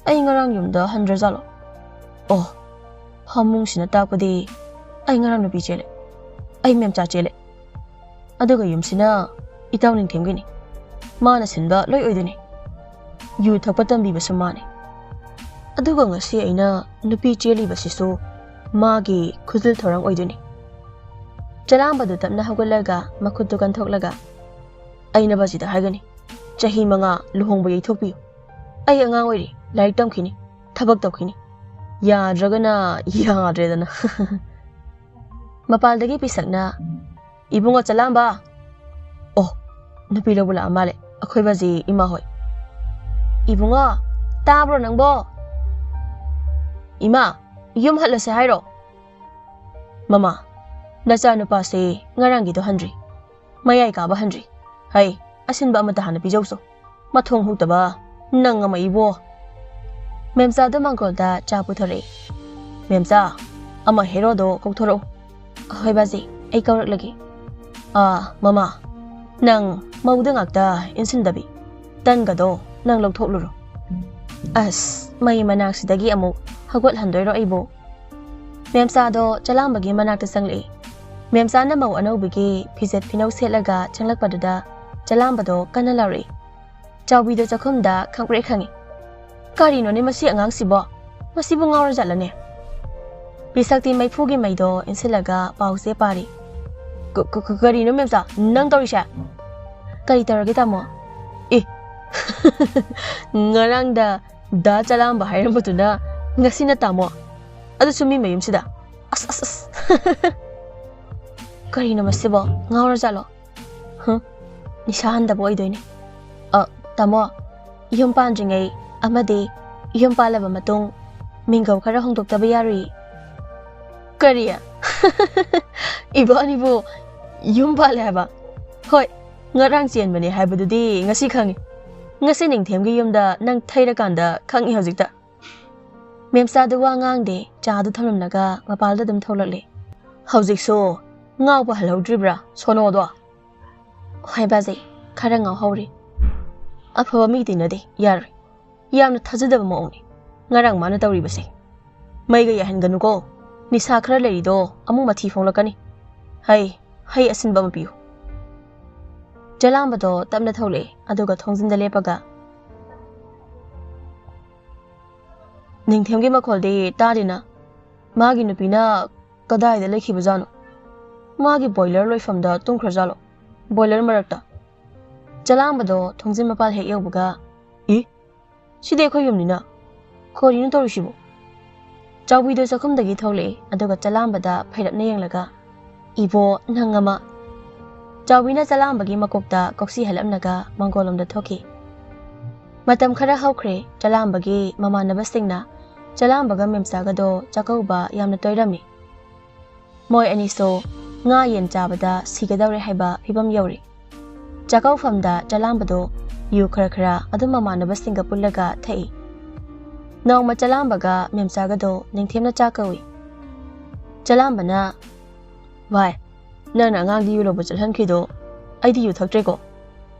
ꯑꯩ ꯉꯔꯥꯡ ꯌꯨꯝꯗ ꯍꯟꯗ꯭ꯔꯖꯥꯠꯂꯣ? ꯑꯣ, ꯐꯃꯨꯡꯁꯤꯅ ꯇꯥꯛꯄꯗꯤ ꯑꯩ ꯉꯔꯥꯡ ꯅꯨꯄꯤ ꯆꯦꯜꯂꯦ, ꯑꯩ ꯃꯦꯝꯆꯥ ꯆꯦꯜꯂꯦ꯫ ꯑꯗꯨꯒ ꯌꯨꯝꯁꯤꯅ ꯏꯇꯥꯎ ꯅꯤꯡꯊꯦꯝꯒꯤꯅꯤ꯫ ꯃꯥꯅ ꯁꯤꯟꯕ ꯂꯣꯏ ꯑꯣꯏꯗꯣꯏꯅꯤ꯫ ꯌꯨ ꯊꯛꯄ ꯇꯝꯕꯤꯕꯁꯨ ꯃꯥꯅꯤ꯫ ꯑꯗꯨꯒ ꯉꯁꯤ ꯑꯩꯅ ꯅꯨꯄꯤ ꯆꯦꯜꯂꯤꯕꯁꯤꯁꯨ ꯃꯥꯒꯤ ꯈꯨꯖꯤꯜ ꯊꯧꯔꯥꯡ ꯑꯣꯏꯗꯣꯏꯅꯤ꯫" ꯆꯂꯥꯝꯕꯗꯨ ꯇꯞꯅ ꯍꯧꯒꯠꯂꯒ ꯃꯈꯨꯠꯇꯨ ꯀꯟꯊꯣꯛꯂꯒ, "ꯑꯩꯅ ꯕꯥꯖꯤꯗ ꯍꯥꯏꯒꯅꯤ, ꯆꯍꯤ ꯃꯉꯥ ꯂꯨꯍꯣꯡꯕ ꯌꯩꯊꯣꯛꯄꯤꯌꯨ꯫ ꯑꯩ ꯑꯉꯥꯡ ꯑꯣꯏꯔꯤ, ꯂꯥꯏꯔꯤꯛ ꯇꯝꯈꯤꯅꯤ, ꯊꯕꯛ ꯇꯧꯈꯤꯅꯤ꯫ ꯌꯥꯗ꯭ꯔꯒꯅ ꯌꯥꯗ꯭ꯔꯦꯗꯅ꯫" ꯃꯄꯥꯜꯗꯒꯤ ꯄꯤꯁꯛꯅ, "ꯏꯕꯨꯡꯉꯣ ꯆꯂꯥꯝꯕ!" "ꯑꯣ, ꯅꯨꯄꯤ ꯂꯧꯕ ꯂꯥꯛꯑ ꯃꯥꯜꯂꯦ ꯑꯩꯈꯣꯏ ꯕꯥꯖꯤ ꯏꯃꯥ ꯍꯣꯏ꯫ ꯏꯕꯨꯡꯉꯣ, ꯇꯥꯕ꯭ꯔꯣ ꯅꯪꯕꯣ? ꯏꯃꯥ, ꯌꯨꯝ ꯍꯜꯂꯁꯦ ꯍꯥꯏꯔꯣ?" "ꯃꯃꯥ, ꯅꯆꯥꯅꯨꯄꯥꯁꯦ ꯉꯔꯥꯡꯒꯤꯗꯣ ꯍꯟꯗ꯭ꯔꯤ, ꯃꯌꯥꯏ ꯀꯥꯕ ꯍꯟꯗ꯭ꯔꯤ꯫ ꯍꯩ, ꯑꯁꯤꯟꯕ ꯑꯃꯇ ꯍꯥꯟꯅ ꯄꯤꯖꯧꯁꯣ꯫ ꯃꯊꯣꯡ ꯍꯨꯛꯇꯕ ꯅꯪ ꯑꯃ ꯏꯕꯣ꯫" ꯃꯦꯝꯆꯥꯗꯣ ꯃꯥꯡꯒꯣꯜꯗ ꯆꯥ ꯄꯨꯊꯣꯔꯛꯏ꯫ "ꯃꯦꯝꯆꯥ, ꯑꯃ ꯍꯦꯔꯣꯗꯣ ꯀꯧꯊꯣꯔꯛꯎ꯫" "ꯍꯣꯏ ꯕꯥꯖꯤ, ꯑꯩ ꯀꯧꯔꯛꯂꯒꯦ꯫" "ꯑꯥ, ꯃꯃꯥ, ꯅꯪ ꯃꯧꯗ ꯉꯥꯛꯇ ꯏꯟꯁꯤꯟꯗꯕꯤ, ꯇꯟꯒꯗꯣ ꯅꯪ ꯂꯧꯊꯣꯛꯂꯨꯔꯣ꯫" "ꯑꯁ, ꯃꯩ ꯃꯅꯥꯛꯁꯤꯗꯒꯤ ꯑꯃꯨꯛ ꯍꯧꯒꯠꯍꯟꯗꯣꯏꯔꯣ ꯑꯩꯕꯨ?" ꯃꯦꯝꯆꯥꯗꯣ ꯆꯂꯥꯝꯕꯒꯤ ꯃꯅꯥꯛꯇ ꯆꯪꯂꯛꯏ꯫ ꯃꯦꯝꯆꯥꯅ ꯃꯧ ꯑꯅꯧꯕꯤꯒꯤ ꯐꯤꯖꯦꯠ ꯐꯤꯅꯧ ꯁꯦꯠꯂꯒ ꯆꯪꯂꯛꯄꯗꯨꯗ ꯆꯂꯥꯝꯕꯗꯣ ꯀꯟꯅ ꯂꯥꯎꯔꯛꯏ꯫ ꯆꯥꯎꯕꯤꯗꯣ ꯆꯥꯛꯈꯨꯝꯗ ꯈꯪꯄ꯭ꯔꯦꯛ ꯈꯪꯉꯤ꯫ "ꯀꯔꯤꯅꯣꯅꯦ ꯃꯁꯤ ꯑꯉꯥꯡꯁꯤꯕꯣ? ꯃꯁꯤꯕꯨ ꯉꯥꯎꯔꯖꯥꯠꯂꯅꯦ?" ꯄꯤꯁꯛꯇꯤ ꯃꯩꯐꯨꯒꯤ ꯃꯩꯗꯣ ꯏꯟꯁꯤꯜꯂꯒ ꯄꯥꯎꯁꯦ ꯄꯥꯔꯤ꯫ "ꯀ-, ꯀ-, ꯀ-, ꯀꯔꯤꯅꯣ ꯃꯦꯝꯆꯥ ꯅꯪ ꯇꯧꯔꯤꯁꯦ?" "ꯀꯔꯤ ꯇꯧꯔꯒꯦ ꯇꯥꯃꯣ?" "ꯑꯦ, ꯉꯔꯥꯡꯗ ꯗꯥ ꯆꯂꯥꯝꯕ ꯍꯥꯏꯔꯝꯕꯗꯨꯅ ꯉꯁꯤꯅ ꯇꯥꯃꯣ, ꯑꯗꯨꯁꯨ ꯃꯤ ꯃꯌꯨꯝꯁꯤꯗ꯫ ꯑꯁ, ꯑꯁ, ꯑꯁ꯫ ꯀꯔꯤꯅꯣ ꯃꯁꯤꯕꯣ? ꯉꯥꯎꯔꯖꯥꯠꯂꯣ? ꯍꯨꯝ, ꯅꯤꯁꯥ ꯍꯟꯗꯕ ꯑꯣꯏꯗꯣꯏꯅꯦ꯫ ꯑ, ꯇꯥꯃꯣ, ꯌꯨꯝ ꯄꯥꯟꯗ꯭ꯔꯤꯉꯩ ꯑꯃꯗꯤ ꯌꯨꯝ ꯄꯥꯜꯂꯕ ꯃꯇꯨꯡ ꯃꯤꯡꯒꯧ ꯈꯔ ꯍꯣꯡꯗꯣꯛꯇꯕ ꯌꯥꯔꯣꯏ꯫" "ꯀꯔꯤ? ꯏꯕꯥꯅꯤꯕꯨ ꯌꯨꯝ ꯄꯥꯜꯂꯦ ꯍꯥꯏꯕ?" "ꯍꯣꯏ, ꯉꯔꯥꯡ ꯆꯦꯟꯕꯅꯦ ꯍꯥꯏꯕꯗꯨꯗꯤ ꯉꯁꯤ ꯈꯪꯉꯤ꯫ ꯉꯁꯤ ꯅꯤꯡꯊꯦꯝꯒꯤ ꯌꯨꯝꯗ ꯅꯪ ꯊꯩꯔꯀꯥꯟꯗ ꯈꯪꯉꯤ ꯍꯧꯖꯤꯛꯇ꯫ ꯃꯦꯝꯆꯥꯗꯨ ꯋꯥ ꯉꯥꯡꯗꯦ, ꯆꯥꯗꯨ ꯊꯝꯂꯝꯂꯒ ꯃꯄꯥꯜꯗ ꯑꯗꯨꯝ ꯊꯣꯛꯂꯛꯂꯦ꯫ "ꯍꯧꯖꯤꯛꯁꯨ ꯉꯥꯎꯕ ꯍꯜꯍꯧꯗ꯭ꯔꯤꯕ꯭ꯔꯥ ꯁꯣꯅꯣꯗꯣ?" "ꯍꯣꯏ ꯕꯥꯖꯩ, ꯈꯔ ꯉꯥꯎꯍꯧꯔꯤ꯫ ꯑꯐꯕ ꯃꯤ ꯇꯤꯟꯅꯗꯦ, ꯌꯥꯔꯣꯏ꯫ ꯌꯥꯝꯅ ꯊꯥꯖꯗꯕ ꯃꯑꯣꯡꯅꯤ ꯉꯔꯥꯡ ꯃꯥꯅ ꯇꯧꯔꯤꯕꯁꯦ꯫ ꯃꯩꯒ ꯌꯥꯏꯍꯟꯒꯅꯨꯀꯣ, ꯅꯤꯁꯥ ꯈꯔ ꯂꯩꯔꯤꯗꯣ ꯑꯃꯨꯛ ꯃꯊꯤ ꯐꯣꯡꯂꯛꯀꯅꯤ꯫ ꯍꯩ, ꯍꯩ ꯑꯁꯤꯟꯕ ꯑꯃ ꯄꯤꯌꯨ꯫" ꯆꯂꯥꯝꯕꯗꯣ ꯇꯞꯅ ꯊꯣꯛꯂꯛꯑꯦ, ꯑꯗꯨꯒ ꯊꯣꯡꯖꯤꯟꯗ ꯂꯦꯞꯄꯒ, "ꯅꯤꯡꯊꯦꯝꯒꯤ ꯃꯈꯣꯜꯗꯤ ꯇꯥꯗꯦꯅ꯫ ꯃꯥꯒꯤ ꯅꯨꯄꯤꯅ ꯀꯗꯥꯏꯗ ꯂꯩꯈꯤꯕꯖꯥꯠꯅꯣ? ꯃꯥꯒꯤ ꯕꯣꯏꯂꯔ ꯂꯣꯏꯐꯝꯗ ꯇꯨꯝꯈ꯭ꯔꯖꯥꯠꯂꯣ? ꯕꯣꯏꯂꯔ ꯃꯔꯛꯇ?" ꯆꯂꯥꯝꯕꯗꯣ ꯊꯣꯡꯖꯤꯟ ꯃꯄꯥꯜ ꯍꯦꯛ ꯌꯧꯕꯒ, "ꯏ, ꯁꯤꯗꯤ ꯑꯩꯈꯣꯏ ꯌꯨꯝꯅꯤꯅ꯫ ꯀꯔꯤꯅꯣ ꯇꯧꯔꯤꯁꯤꯕꯣ?" ꯆꯥꯎꯕꯤꯗꯣ ꯆꯥꯛꯈꯨꯝꯗꯒꯤ ꯊꯣꯛꯂꯛꯑꯦ, ꯑꯗꯨꯒ ꯆꯂꯥꯝꯕꯗ ꯐꯩꯔꯞꯅ ꯌꯦꯡꯂꯒ, "ꯏꯕꯣ, ꯅꯪ ꯑꯃ꯫" ꯆꯥꯎꯕꯤꯅ ꯆꯂꯥꯝꯕꯒꯤ ꯃꯀꯣꯛꯇ ꯀꯣꯛꯁꯤ ꯍꯜꯂꯝꯂꯒ ꯃꯪꯒꯣꯜꯂꯣꯝꯗ ꯊꯣꯛꯈꯤ꯫ ꯃꯇꯝ ꯈꯔ ꯍꯧꯈ꯭ꯔꯦ, ꯆꯂꯥꯝꯕꯒꯤ ꯃꯃꯥꯟꯅꯕꯁꯤꯡꯅ ꯆꯂꯥꯝꯕꯒ ꯃꯦꯝꯆꯥꯒꯗꯣ ꯆꯥꯛꯀꯧꯕ ꯌꯥꯝꯅ ꯇꯣꯏꯔꯝꯃꯤ꯫ ꯃꯣꯏ ꯑꯅꯤꯁꯨ ꯉꯥ ꯌꯦꯟ ꯆꯥꯕꯗ ꯁꯤꯒꯗꯧꯔꯦ ꯍꯥꯏꯕ ꯐꯤꯕꯝ ꯌꯧꯔꯦ꯫ ꯆꯥꯛꯀꯧꯐꯝꯗ ꯆꯂꯥꯝꯕꯗꯣ ꯌꯨ ꯈꯔ ꯈꯔ ꯑꯗꯨꯝ ꯃꯃꯥꯟꯅꯕꯁꯤꯡꯒ ꯄꯨꯜꯂꯒ ꯊꯛꯏ꯫ ꯅꯣꯡꯃ ꯆꯂꯥꯝꯕꯒ ꯃꯦꯝꯆꯥꯒꯗꯣ ꯅꯤꯡꯊꯦꯝꯅ ꯆꯥꯛ ꯀꯧꯏ꯫ ꯆꯂꯥꯝꯕꯅ, "ꯚꯥꯏ, ꯅꯪꯅ ꯑꯉꯥꯡꯗ ꯌꯨ ꯂꯧꯕ ꯆꯠꯍꯟꯈ꯭ꯔꯤꯗꯣ ꯑꯩꯗꯤ ꯌꯨ ꯊꯛꯇ꯭ꯔꯦꯀꯣ꯫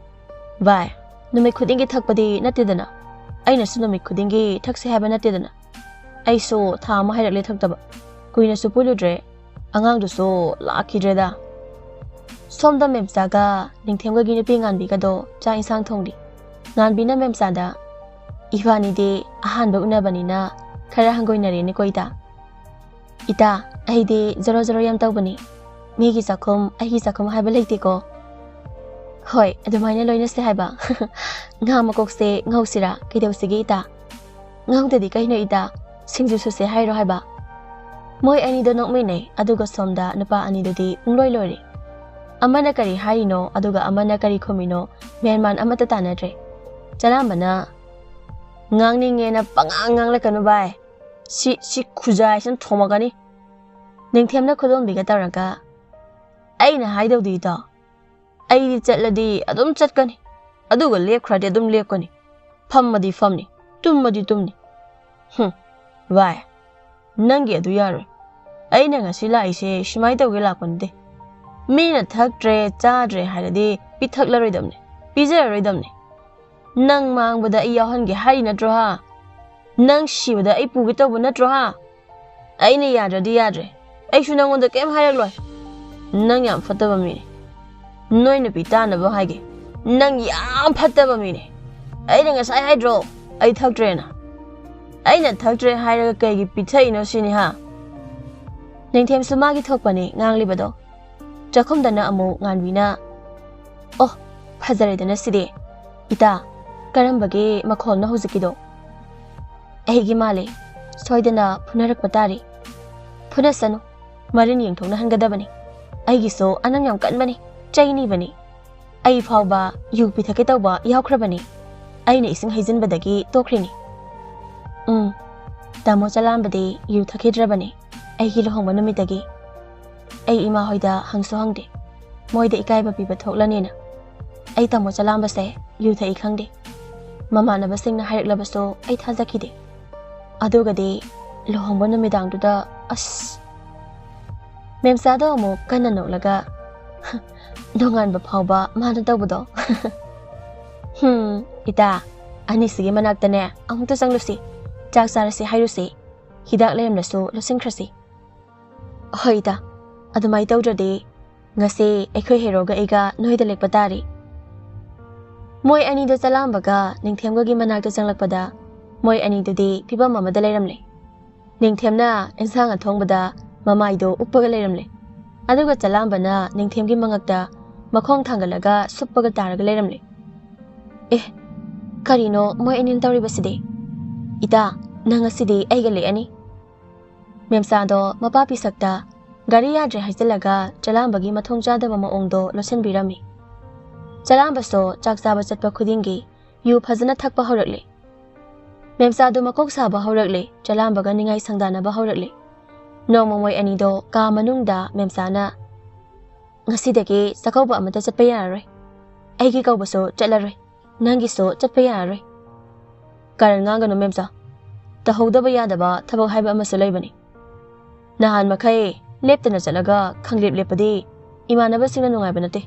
ꯚꯥꯏ, ꯅꯨꯃꯤꯠ ꯈꯨꯗꯤꯡꯒꯤ ꯊꯛꯄꯗꯤ ꯅꯠꯇꯦꯗꯅ꯫ ꯑꯩꯅꯁꯨ ꯅꯨꯃꯤꯠ ꯈꯨꯗꯤꯡꯒꯤ ꯊꯛꯁꯦ ꯍꯥꯏꯕ ꯅꯠꯇꯦꯗꯅ꯫ ꯑꯩꯁꯨ ꯊꯥ ꯑꯃ ꯍꯥꯏꯔꯛꯂꯦ ꯊꯛꯇꯕ꯫ ꯀꯨꯏꯅꯁꯨ ꯄꯨꯜꯂꯨꯗ꯭ꯔꯦ꯫ ꯑꯉꯥꯡꯗꯨꯁꯨ ꯂꯥꯛꯈꯤꯗ꯭ꯔꯦꯗ꯫" ꯁꯣꯝꯗ ꯃꯦꯝꯆꯥꯒ ꯅꯤꯡꯊꯦꯝꯒꯒꯤ ꯅꯨꯄꯤ ꯉꯥꯟꯕꯤꯒꯗꯣ ꯆꯥꯛ ꯏꯟꯁꯥꯡ ꯊꯣꯡꯂꯤ꯫ ꯉꯥꯟꯕꯤꯅ ꯃꯦꯝꯆꯥꯗ, "ꯏꯕꯥꯅꯤꯗꯤ ꯑꯍꯥꯟꯕ ꯎꯅꯕꯅꯤꯅ ꯈꯔ ꯍꯪꯒꯣꯏꯅꯔꯦꯅꯦꯀꯣ ꯏꯇꯥ꯫" "ꯏꯇꯥ, ꯑꯩꯗꯤ ꯖꯣꯔꯣ ꯖꯣꯔꯣ ꯌꯥꯝ ꯇꯧꯕꯅꯤ꯫ ꯃꯤꯒꯤ ꯆꯥꯛꯈꯨꯝ, ꯑꯩꯒꯤ ꯆꯥꯛꯈꯨꯝ ꯍꯥꯏꯕ ꯂꯩꯇꯦꯀꯣ꯫" "ꯍꯣꯏ, ꯑꯗꯨꯃꯥꯏꯅ ꯂꯣꯏꯅꯁꯦ ꯍꯥꯏꯕ꯫" "ꯉꯥ ꯃꯀꯣꯛꯁꯦ ꯉꯧꯁꯤꯔꯥ? ꯀꯩꯗꯧꯁꯤꯒꯦ ꯏꯇꯥ?" "ꯉꯧꯗꯗꯤ ꯀꯩꯅꯣ ꯏꯇꯥ? ꯁꯤꯡꯖꯨ ꯁꯨꯁꯦ ꯍꯥꯏꯔꯣ ꯍꯥꯏꯕ?" ꯃꯣꯏ ꯑꯅꯤꯗꯣ ꯅꯣꯛꯃꯤꯟꯅꯩ, ꯑꯗꯨꯒ ꯁꯣꯝꯗ ꯅꯨꯄꯥ ꯑꯅꯤꯗꯨꯗꯤ ꯄꯨꯡꯂꯣꯏ ꯂꯣꯏꯔꯦ꯫ ꯑꯃꯅ ꯀꯔꯤ ꯍꯥꯏꯔꯤꯅꯣ, ꯑꯗꯨꯒ ꯑꯃꯅ ꯀꯔꯤ ꯈꯨꯝꯃꯤꯅꯣ, ꯃꯦꯟ ꯃꯥꯟ ꯑꯃꯠꯇ ꯇꯥꯅꯗ꯭ꯔꯦ꯫ ꯆꯂꯥꯝꯕꯅ, "ꯉꯥꯡꯅꯤꯡꯉꯦꯅ ꯄꯉꯥꯡ ꯉꯥꯡꯂꯛꯀꯅꯨ ꯚꯥꯏ꯫ ꯁꯤ, ꯁꯤ ꯈꯨꯖꯥꯏꯁꯤꯅ ꯊꯣꯝꯃꯛꯀꯅꯤ꯫" ꯅꯤꯡꯊꯦꯝꯅ ꯈꯨꯗꯣꯝꯕꯤꯒ ꯇꯧꯔꯒ, "ꯑꯩꯅ ꯍꯥꯏꯗꯧꯗꯤ ꯏꯇꯥꯎ, ꯑꯩꯗꯤ ꯆꯠꯂꯗꯤ ꯑꯗꯨꯝ ꯆꯠꯀꯅꯤ, ꯑꯗꯨꯒ ꯂꯦꯞꯈ꯭ꯔꯗꯤ ꯑꯗꯨꯝ ꯂꯦꯞꯀꯅꯤ, ꯐꯝꯃꯗꯤ ꯐꯝꯅꯤ, ꯇꯨꯝꯃꯗꯤ ꯇꯨꯝꯅꯤ꯫ ꯍꯨꯝ, ꯚꯥꯏ, ꯅꯪꯒꯤ ꯑꯗꯨ ꯌꯥꯔꯣꯏ꯫ ꯑꯩꯅ ꯉꯁꯤ ꯂꯥꯛꯏꯁꯦ ꯁꯨꯃꯥꯏꯅ ꯇꯧꯒꯦ ꯂꯥꯛꯄ ꯅꯠꯇꯦ꯫ ꯃꯤꯅ ꯊꯛꯇ꯭ꯔꯦ ꯆꯥꯗ꯭ꯔꯦ ꯍꯥꯏꯔꯗꯤ ꯄꯤꯊꯛꯂꯔꯣꯏꯗꯕꯅꯤ, ꯄꯤꯖꯔꯔꯣꯏꯗꯕꯅꯤ꯫ ꯅꯪ ꯃꯥꯡꯕꯗ ꯑꯩ ꯌꯥꯎꯍꯟꯒꯦ ꯍꯥꯏꯔꯤ ꯅꯠꯇ꯭ꯔꯣ ꯍꯥ? ꯅꯪ ꯁꯤꯕꯗ ꯑꯩ ꯄꯨꯒꯦ ꯇꯧꯕ ꯅꯠꯇ꯭ꯔꯣ ꯍꯥ? ꯑꯩꯅ ꯌꯥꯗ꯭ꯔꯗꯤ ꯌꯥꯗ꯭ꯔꯦ, ꯑꯩꯁꯨ ꯅꯪꯉꯣꯟꯗ ꯀꯩꯝ ꯍꯥꯏꯔꯛꯂꯣꯏ꯫ ꯅꯪ ꯌꯥꯝ ꯐꯠꯇꯕ ꯃꯤꯅꯤ꯫ ꯅꯣꯏ ꯅꯨꯄꯤ ꯇꯥꯅꯕ ꯍꯥꯏꯒꯦ, ꯅꯪ ꯌꯥꯝ ꯐꯠꯇꯕ ꯃꯤꯅꯤ꯫ ꯑꯩꯅ ꯉꯁꯥꯏ ꯍꯥꯏꯗ꯭ꯔꯣ ꯑꯩ ꯊꯛꯇ꯭ꯔꯦꯅ? ꯑꯩꯅ ꯊꯛꯇ꯭ꯔꯦ ꯍꯥꯏꯔꯒ ꯀꯩꯒꯤ ꯄꯤꯊꯛꯏꯅꯣ ꯁꯤꯅꯤ ꯍꯥ? ꯅꯤꯡꯊꯦꯝꯁꯨ ꯃꯥꯒꯤ ꯊꯣꯛꯄꯅꯤ ꯉꯥꯡꯂꯤꯕꯗꯣ꯫ ꯆꯥꯛꯈꯨꯝꯗꯅ ꯑꯃꯨꯛ ꯉꯥꯟꯕꯤꯅ, "ꯑꯣ, ꯐꯖꯔꯦꯗꯅ ꯁꯤꯗꯤ꯫ ꯏꯇꯥ, ꯀꯔꯝꯕꯒꯤ ꯃꯈꯣꯜꯅꯣ ꯍꯧꯖꯤꯛꯀꯤꯗꯣ?" "ꯑꯩꯒꯤ ꯃꯥꯜꯂꯦ, ꯁꯣꯏꯗꯅ ꯐꯨꯅꯔꯛꯄ ꯇꯥꯔꯦ꯫" "ꯐꯨꯅꯁꯅꯨ, ꯃꯔꯤꯟ ꯌꯦꯡꯊꯣꯛꯅꯍꯟꯒꯗꯕꯅꯤ꯫ ꯑꯩꯒꯤꯁꯨ ꯑꯅꯝ ꯌꯥꯝ ꯀꯟꯕꯅꯤ, ꯆꯩ ꯅꯤꯕꯅꯤ꯫ ꯑꯩ ꯐꯥꯎꯕ ꯌꯨ ꯄꯤꯊꯛꯀꯦ ꯇꯧꯕ ꯌꯥꯎꯈ꯭ꯔꯕꯅꯤ꯫ ꯑꯩꯅ ꯏꯁꯤꯡ ꯍꯩꯖꯤꯟꯕꯗꯒꯤ ꯇꯣꯛꯈ꯭ꯔꯤꯅꯤ꯫ ꯎꯝ, ꯇꯥꯃꯣ ꯆꯂꯥꯝꯕꯗꯤ ꯌꯨ ꯊꯛꯈꯤꯗ꯭ꯔꯕꯅꯤ ꯑꯩꯒꯤ ꯂꯨꯍꯣꯡꯕ ꯅꯨꯃꯤꯠꯇꯒꯤ꯫ ꯑꯩ ꯏꯃꯥ ꯍꯣꯏꯗ ꯍꯪꯁꯨ ꯍꯪꯗꯦ, ꯃꯣꯏꯗ ꯏꯀꯥꯏꯕ ꯄꯤꯕ ꯊꯣꯛꯂꯅꯦꯅ꯫ ꯑꯩ ꯇꯥꯃꯣ ꯆꯂꯥꯝꯕꯁꯦ ꯌꯨ ꯊꯛꯏ ꯈꯪꯗꯦ꯫ ꯃꯃꯥꯟꯅꯕꯁꯤꯡꯅ ꯍꯥꯏꯔꯛꯂꯕꯁꯨ ꯑꯩ ꯊꯥꯖꯈꯤꯗꯦ꯫ ꯑꯗꯨꯒꯗꯤ ꯂꯨꯍꯣꯡꯕ ꯅꯨꯃꯤꯗꯥꯡꯗꯨꯗ ꯑꯁ!" ꯃꯦꯝꯆꯥꯗꯣ ꯑꯃꯨꯛ ꯀꯟꯅ ꯅꯣꯛꯂꯒ, "ꯅꯣꯡꯉꯥꯟꯕ ꯐꯥꯎꯕ ꯃꯥꯅ ꯇꯧꯕꯗꯣ?" "ꯍꯨꯝ, ꯏꯇꯥ, ꯑꯅꯤꯁꯤꯒꯤ ꯃꯅꯥꯛꯇꯅꯦ ꯑꯃꯨꯛꯇ ꯆꯪꯂꯨꯁꯤ, ꯆꯥꯛ ꯆꯥꯔꯁꯤ ꯍꯥꯏꯔꯨꯁꯤ, ꯍꯤꯗꯥꯛ ꯂꯩꯔꯝꯂꯁꯨ ꯂꯣꯠꯁꯤꯟꯈ꯭ꯔꯁꯤ꯫ ꯍꯣꯏ ꯏꯇꯥ, ꯑꯗꯨꯃꯥꯏꯅ ꯇꯧꯗ꯭ꯔꯗꯤ ꯉꯁꯤ ꯑꯩꯈꯣꯏ ꯍꯦꯔꯣꯒ ꯑꯩꯒ ꯅꯣꯏꯗ ꯂꯦꯛꯄ ꯇꯥꯔꯤ꯫" ꯃꯣꯏ ꯑꯅꯤꯗꯣ ꯆꯂꯥꯝꯕꯒ ꯅꯤꯡꯊꯦꯝꯒꯒꯤ ꯃꯅꯥꯛꯇ ꯆꯪꯂꯛꯄꯗ ꯃꯣꯏ ꯑꯅꯤꯗꯨꯗꯤ ꯐꯤꯕꯝ ꯑꯃꯗ ꯂꯩꯔꯝꯂꯦ꯫ ꯅꯤꯡꯊꯦꯝꯅ ꯏꯟꯁꯥꯡ ꯑꯊꯣꯡꯕꯗ ꯃꯃꯥꯏꯗꯣ ꯎꯞꯄꯒ ꯂꯩꯔꯝꯂꯦ꯫ ꯑꯗꯨꯒ ꯆꯂꯥꯝꯕꯅ ꯅꯤꯡꯊꯦꯝꯒꯤ ꯃꯉꯛꯇ ꯃꯈꯣꯡ ꯊꯥꯡꯒꯠꯂꯒ ꯁꯨꯞꯄꯒ ꯇꯥꯔꯒ ꯂꯩꯔꯝꯂꯦ꯫ "ꯑꯦ, ꯀꯔꯤꯅꯣ ꯃꯣꯏ ꯑꯅꯤꯅ ꯇꯧꯔꯤꯕꯁꯤꯗꯤ? ꯏꯇꯥ, ꯅꯪ ꯉꯁꯤꯗꯤ ꯑꯩꯒ ꯂꯦꯛꯑꯅꯤ꯫" ꯃꯦꯝꯆꯥꯗꯣ ꯃꯄꯥ ꯄꯤꯁꯛꯇ ꯒꯥꯔꯤ ꯌꯥꯗ꯭ꯔꯦ ꯍꯥꯏꯖꯤꯜꯂꯒ ꯆꯂꯥꯝꯕꯒꯤ ꯃꯊꯣꯡ ꯆꯥꯗꯕ ꯃꯑꯣꯡꯗꯣ ꯂꯣꯠꯁꯤꯟꯕꯤꯔꯝꯃꯤ꯫ ꯆꯂꯥꯝꯕꯁꯨ ꯆꯥꯛ ꯆꯥꯕ ꯆꯠꯄ ꯈꯨꯗꯤꯡꯒꯤ ꯌꯨ ꯐꯖꯅ ꯊꯛꯄ ꯍꯧꯔꯛꯂꯦ꯫ ꯃꯦꯝꯆꯥꯗꯣ ꯃꯀꯣꯛ ꯁꯥꯕ ꯍꯧꯔꯛꯂꯦ, ꯆꯂꯥꯝꯕꯒ ꯅꯤꯡꯉꯥꯏ ꯁꯪꯗꯥꯅꯕ ꯍꯧꯔꯛꯂꯦ꯫ ꯅꯣꯡꯃ ꯃꯣꯏ ꯑꯅꯤꯗꯣ ꯀꯥ ꯃꯅꯨꯡꯗ ꯃꯦꯝꯆꯥꯅ, ꯉꯁꯤꯗꯒꯤ ꯆꯥꯛꯀꯧꯕ ꯑꯃꯠꯇ ꯆꯠꯄ ꯌꯥꯔꯔꯣꯏ꯫ ꯑꯩꯒꯤ ꯀꯧꯕꯁꯨ ꯆꯠꯂꯔꯣꯏ, ꯅꯪꯒꯤꯁꯨ ꯆꯠꯄ ꯌꯥꯔꯔꯣꯏ꯫ ꯀꯥꯔꯟ ꯉꯥꯡꯒꯅꯨ ꯃꯦꯝꯆꯥ, ꯇꯧꯍꯧꯗꯕ ꯌꯥꯗꯕ ꯊꯕꯛ ꯍꯥꯏꯕ ꯑꯃꯁꯨ ꯂꯩꯕꯅꯤ꯫ ꯅꯍꯥꯟ ꯃꯈꯩ ꯂꯦꯞꯇꯅ ꯆꯠꯂꯒ ꯈꯪꯂꯦꯞ ꯂꯦꯞꯄꯗꯤ ꯏꯃꯥꯟꯅꯕꯁꯤꯡꯅ ꯅꯨꯡꯉꯥꯏꯕ ꯅꯠꯇꯦ꯫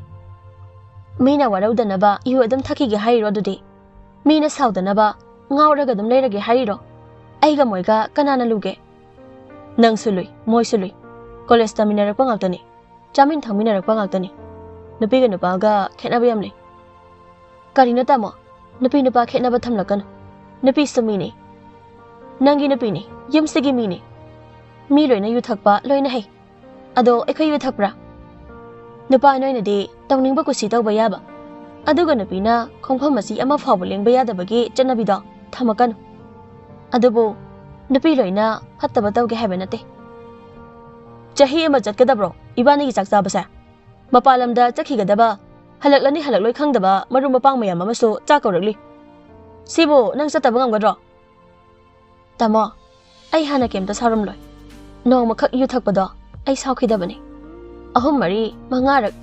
ꯃꯤꯅ ꯋꯥꯔꯧꯗꯅꯕ ꯏꯍꯨ ꯑꯗꯨꯝ ꯊꯛꯈꯤꯒꯦ ꯍꯥꯏꯔꯤꯔꯣ? ꯑꯗꯨꯗꯤ ꯃꯤꯅ ꯁꯥꯎꯗꯅꯕ ꯉꯥꯎꯔꯒ ꯑꯗꯨꯝ ꯂꯩꯔꯒꯦ ꯍꯥꯏꯔꯤꯔꯣ? ꯑꯩꯒ ꯃꯣꯏꯒ ꯀꯅꯥꯅ ꯂꯨꯒꯦ? ꯅꯪꯁꯨ ꯂꯨꯏ, ꯃꯣꯏꯁꯨ ꯂꯨꯏ꯫ ꯀꯣꯂꯦꯖ ꯇꯝꯃꯤꯟꯅꯔꯛꯄ ꯉꯥꯛꯇꯅꯤ, ꯆꯥꯃꯤꯟ ꯊꯛꯃꯤꯟꯅꯔꯛꯄ ꯉꯥꯛꯇꯅꯤ꯫ ꯅꯨꯄꯤꯒ ꯅꯨꯄꯥꯒ ꯈꯦꯠꯅꯕ ꯌꯥꯝ ꯂꯩ꯫ ꯀꯔꯤꯅꯣ ꯇꯥꯃꯣ? ꯅꯨꯄꯤ ꯅꯨꯄꯥ ꯈꯦꯠꯅꯕ ꯊꯝꯂꯛꯀꯅꯨ꯫ ꯅꯨꯄꯤꯁꯨ ꯃꯤꯅꯤ꯫ ꯅꯪꯒꯤ ꯅꯨꯄꯤꯅꯤ, ꯌꯨꯝꯁꯤꯒꯤ ꯃꯤꯅꯤ꯫ ꯃꯤ ꯂꯣꯏꯅ ꯌꯨ ꯊꯛꯄ ꯂꯣꯏꯅ ꯍꯩ꯫ ꯑꯗꯣ ꯑꯩꯈꯣꯏ ꯌꯨ ꯊꯛꯄ꯭ꯔꯥ? ꯅꯨꯄꯥ ꯅꯣꯏꯅꯗꯤ ꯇꯧꯅꯤꯡꯕ ꯀꯨꯁꯤ ꯇꯧꯕ ꯌꯥꯕ, ꯑꯗꯨꯒ ꯅꯨꯄꯤꯅ ꯈꯣꯡꯐꯝ ꯑꯁꯤ ꯑꯃ ꯐꯥꯎꯕ ꯂꯦꯡꯕ ꯌꯥꯗꯕꯒꯤ ꯆꯠꯅꯕꯤꯗꯣ ꯊꯝꯃꯛꯀꯅꯨ꯫ ꯑꯗꯨꯕꯨ ꯅꯨꯄꯤ ꯂꯣꯏꯅ ꯐꯠꯇꯕ ꯇꯧꯒꯦ ꯍꯥꯏꯕ ꯅꯠꯇꯦ꯫ ꯆꯍꯤ ꯑꯃ ꯆꯠꯀꯗꯕ꯭ꯔꯣ ꯏꯕꯥꯅꯤꯒꯤ ꯆꯥꯛ ꯆꯥꯕꯁꯦ? ꯃꯄꯥꯟ ꯂꯝꯗ ꯆꯠꯈꯤꯒꯗꯕ, ꯍꯜꯂꯛꯂꯅꯤ ꯍꯜꯂꯛꯂꯣꯏ ꯈꯪꯗꯕ ꯃꯔꯨꯞ ꯃꯄꯥꯡ ꯃꯌꯥꯝ ꯑꯃꯁꯨ ꯆꯥꯛ ꯀꯧꯔꯛꯂꯤ꯫ ꯁꯤꯕꯨ ꯅꯪ ꯆꯠꯇꯕ ꯉꯝꯒꯗ꯭ꯔꯣ? ꯇꯥꯃꯣ, ꯑꯩ ꯍꯥꯟꯅ ꯀꯩꯝꯇ ꯁꯥꯎꯔꯝꯂꯣꯏ꯫ ꯅꯣꯡꯃꯈꯛ ꯌꯨ ꯊꯛꯄꯗꯣ ꯑꯩ ꯁꯥꯎꯈꯤꯗꯕꯅꯤ꯫ ꯑꯍꯨꯝ, ꯃꯔꯤ, ꯃꯉꯥꯔꯛ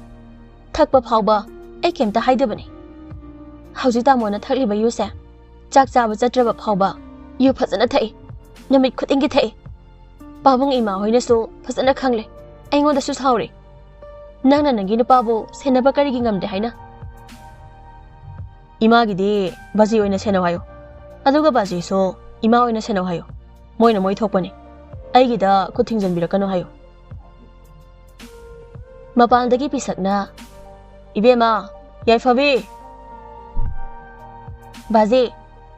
ꯊꯛꯄ ꯐꯥꯎꯕ ꯑꯩ ꯀꯩꯝꯇ ꯍꯥꯏꯗꯕꯅꯤ꯫ ꯍꯧꯖꯤꯛ ꯇꯥꯃꯣꯅ ꯊꯛꯂꯤꯕ ꯌꯨꯁꯦ, ꯆꯥꯛ ꯆꯥꯕ ꯆꯠꯇ꯭ꯔꯕ ꯐꯥꯎꯕ ꯌꯨ ꯐꯖꯅ ꯊꯛꯏ꯫ ꯅꯨꯃꯤꯠ ꯈꯨꯗꯤꯡꯒꯤ ꯊꯛꯏ꯫ ꯄꯥꯕꯨꯡ ꯏꯃꯥ ꯍꯣꯏꯅꯁꯨ ꯐꯖꯅ ꯈꯪꯂꯦ꯫ ꯑꯩꯉꯣꯟꯗꯁꯨ ꯁꯥꯎꯔꯤ꯫ ꯅꯪꯅ ꯅꯪꯒꯤ ꯅꯨꯄꯥꯕꯨ ꯁꯦꯟꯅꯕ ꯀꯔꯤꯒꯤ ꯉꯝꯗꯦ ꯍꯥꯏꯅ? ꯏꯃꯥꯒꯤꯗꯤ ꯕꯥꯖꯤ ꯑꯣꯏꯅ ꯁꯦꯟꯅꯧ ꯍꯥꯏꯌꯨ꯫ ꯑꯗꯨꯒ ꯕꯥꯖꯤꯁꯨ ꯏꯃꯥ ꯑꯣꯏꯅ ꯁꯦꯟꯅꯧ ꯍꯥꯏꯌꯨ꯫ ꯃꯣꯏꯅ ꯃꯣꯏ ꯊꯣꯛꯄꯅꯤ꯫ ꯑꯩꯒꯤꯗ ꯈꯨꯠ ꯊꯤꯡꯖꯤꯟꯕꯤꯔꯛꯀꯅꯨ ꯍꯥꯏꯌꯨ꯫ ꯃꯄꯥꯟꯗꯒꯤ ꯄꯤꯁꯛꯅ, "ꯏꯕꯦꯝꯃ, ꯌꯥꯏꯐꯕꯤ!" "ꯕꯥꯖꯤ,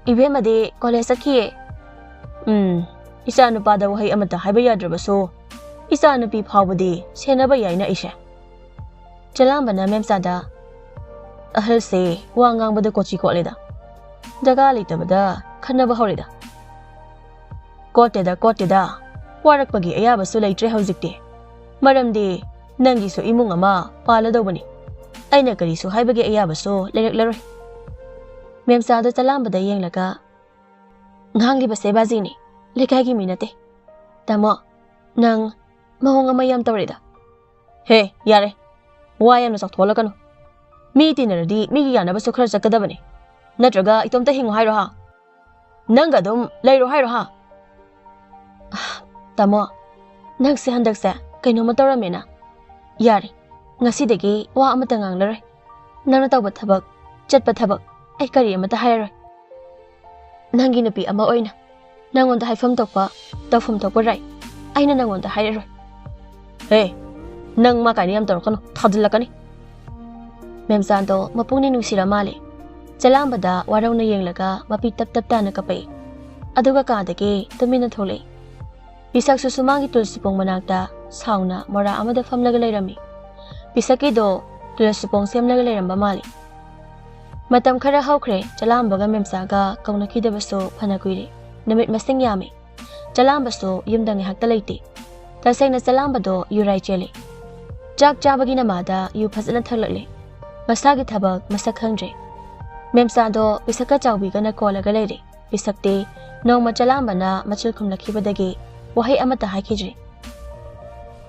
ꯏꯕꯦꯝꯃꯗꯤ ꯀꯣꯂꯦꯖ ꯆꯠꯈꯤꯌꯦ꯫" "ꯎꯝ, ꯏꯆꯥ ꯅꯨꯄꯥꯗ ꯋꯥꯍꯩ ꯑꯃꯠꯇ ꯍꯥꯏꯕ ꯌꯥꯗ꯭ꯔꯕꯁꯨ ꯏꯆꯥ ꯅꯨꯄꯤ ꯐꯥꯎꯕꯗꯤ ꯁꯦꯟꯅꯕ ꯌꯥꯏꯅ ꯑꯩꯁꯦ꯫" ꯆꯂꯥꯝꯕꯅ ꯃꯦꯝꯆꯥꯗ, "ꯑꯍꯜꯁꯦ ꯋꯥ ꯉꯥꯡꯕꯗ ꯀꯣꯆꯤ ꯀꯣꯠꯂꯦꯗ꯫ ꯖꯒꯥ ꯂꯩꯇꯕꯗ ꯈꯟꯅꯕ ꯍꯧꯔꯦꯗ꯫" "ꯀꯣꯠꯇꯦꯗ, ꯀꯣꯠꯇꯦꯗ꯫ ꯋꯥꯔꯛꯄꯒꯤ ꯑꯌꯥꯕꯁꯨ ꯂꯩꯇ꯭ꯔꯦ ꯍꯧꯖꯤꯛꯇꯤ꯫ ꯃꯔꯝꯗꯤ ꯅꯪꯒꯤꯁꯨ ꯏꯃꯨꯡ ꯑꯃ ꯄꯥꯜꯂꯗꯧꯕꯅꯤ꯫ ꯑꯩꯅ ꯀꯔꯤꯁꯨ ꯍꯥꯏꯕꯒꯤ ꯑꯌꯥꯕꯁꯨ ꯂꯩꯔꯛꯂꯔꯣꯏ꯫" ꯃꯦꯝꯆꯥꯗ ꯆꯂꯥꯝꯕꯗ ꯌꯦꯡꯂꯒ, "ꯉꯥꯡꯂꯤꯕꯁꯦ ꯕꯥꯖꯤꯅꯤ, ꯂꯩꯀꯥꯏꯒꯤ ꯃꯤ ꯅꯠꯇꯦ꯫ ꯇꯥꯃꯣ, ꯅꯪ ꯃꯑꯣꯡ ꯑꯃ ꯌꯥꯝ ꯇꯧꯔꯦꯗ꯫" "ꯍꯦ, ꯌꯥꯔꯦ꯫ ꯋꯥ ꯌꯥꯝꯅ ꯆꯥꯎꯊꯣꯛꯍꯜꯂꯛꯀꯅꯨ꯫ ꯃꯤ ꯇꯤꯟꯅꯔꯗꯤ ꯃꯤꯒꯤ ꯌꯥꯅꯕꯁꯨ ꯈꯔ ꯆꯠꯀꯗꯕꯅꯤ꯫ ꯅꯠꯇ꯭ꯔꯒ ꯏꯇꯣꯝꯇ ꯍꯤꯡꯉꯨ ꯍꯥꯏꯔꯣ ꯍꯥ? ꯅꯪꯒ ꯑꯗꯨꯝ ꯂꯩꯔꯣ ꯍꯥꯏꯔꯣ ꯍꯥ? ꯑꯥ, ꯇꯥꯃꯣ, ꯅꯪꯁꯦ ꯍꯟꯗꯛꯁꯦ ꯀꯩꯅꯣꯝꯃ ꯇꯧꯔꯝꯃꯦꯅ꯫ ꯌꯥꯔꯦ, ꯉꯁꯤꯗꯒꯤ ꯋꯥ ꯑꯃꯇ ꯉꯥꯡꯂꯔꯣꯏ꯫ ꯅꯪꯅ ꯇꯧꯕ ꯊꯕꯛ, ꯆꯠꯄ ꯊꯕꯛ, ꯑꯩ ꯀꯔꯤ ꯑꯃꯠꯇ ꯍꯥꯏꯔꯔꯣꯏ꯫ ꯅꯪꯒꯤ ꯅꯨꯄꯤ ꯑꯃ ꯑꯣꯏꯅ ꯅꯪꯉꯣꯟꯗ ꯍꯥꯏꯐꯝ ꯊꯣꯛꯄ, ꯇꯧꯐꯝ ꯊꯣꯛꯄ ꯔꯥꯏ ꯑꯩꯅ ꯅꯪꯉꯣꯟꯗ ꯍꯥꯏꯔꯔꯣꯏ꯫ ꯍꯦ, ꯅꯪ ꯃꯥ ꯀꯥꯏꯅ ꯌꯥꯝ ꯇꯧꯔꯛꯀꯅꯨ, ꯊꯥꯖꯤꯜꯂꯛꯀꯅꯤ꯫ ꯃꯦꯝꯆꯥꯗꯣ ꯃꯄꯨꯛꯅꯤꯡ ꯅꯨꯡꯁꯤꯔ ꯃꯥꯜꯂꯦ꯫ ꯆꯂꯥꯝꯕꯗ ꯋꯥꯔꯧꯅ ꯌꯦꯡꯂꯒ ꯃꯄꯤ ꯇꯞ ꯇꯞ ꯇꯥꯅ ꯀꯞꯄꯛꯏ꯫ ꯑꯗꯨꯒ ꯀꯥꯗꯒꯤ ꯇꯨꯃꯤꯟꯅ ꯊꯣꯛꯂꯛꯏ꯫ ꯄꯤꯁꯛꯁꯨ ꯁꯨꯃꯥꯡꯒꯤ ꯇꯨꯜ ꯁꯨꯄꯣꯡ ꯃꯅꯥꯛꯇ ꯁꯥꯎꯅ ꯃꯣꯔꯥ ꯑꯃꯗ ꯐꯝꯂꯒ ꯂꯩꯔꯝꯃꯤ꯫ ꯄꯤꯁꯛꯀꯤꯗꯣ ꯇꯨꯜ ꯁꯨꯄꯣꯡ ꯁꯦꯝꯂꯒ ꯂꯩꯔꯝꯕ ꯃꯥꯜꯂꯤ꯫ ꯃꯇꯝ ꯈꯔ ꯍꯧꯈ꯭ꯔꯦ, ꯆꯂꯥꯝꯕꯒ ꯃꯦꯝꯆꯥꯒ ꯀꯧꯅꯈꯤꯗꯕꯁꯨ ꯐꯅ ꯀꯨꯏꯔꯦ꯫ ꯅꯨꯃꯤꯠ ꯃꯁꯤꯡ ꯌꯥꯝꯃꯤ꯫ ꯆꯂꯥꯝꯕꯁꯨ ꯌꯨꯝꯗ ꯉꯥꯏꯍꯥꯛꯇ ꯂꯩꯇꯦ꯫ ꯇꯁꯦꯡꯅ ꯆꯂꯥꯝꯕꯗꯣ ꯌꯨꯔꯥꯏ ꯆꯦꯜꯂꯤ꯫ ꯆꯥꯛ ꯆꯥꯕꯒꯤ ꯅꯃꯥꯗ ꯌꯨ ꯐꯖꯅ ꯊꯛꯂꯛꯂꯦ꯫ ꯃꯁꯥꯒꯤ ꯊꯕꯛ ꯃꯁꯛ ꯈꯪꯗ꯭ꯔꯦ꯫ ꯃꯦꯝꯆꯥꯗꯣ ꯄꯤꯁꯛꯀ ꯆꯥꯎꯕꯤꯒꯅ ꯀꯣꯜꯂꯒ ꯂꯩꯔꯦ꯫ ꯄꯤꯁꯛꯇꯤ ꯅꯣꯡꯃ ꯆꯂꯥꯝꯕꯅ ꯃꯆꯤꯜ ꯈꯨꯝꯂꯛꯈꯤꯕꯗꯒꯤ ꯋꯥꯍꯩ ꯑꯃꯠꯇ ꯍꯥꯏꯈꯤꯗ꯭ꯔꯤ꯫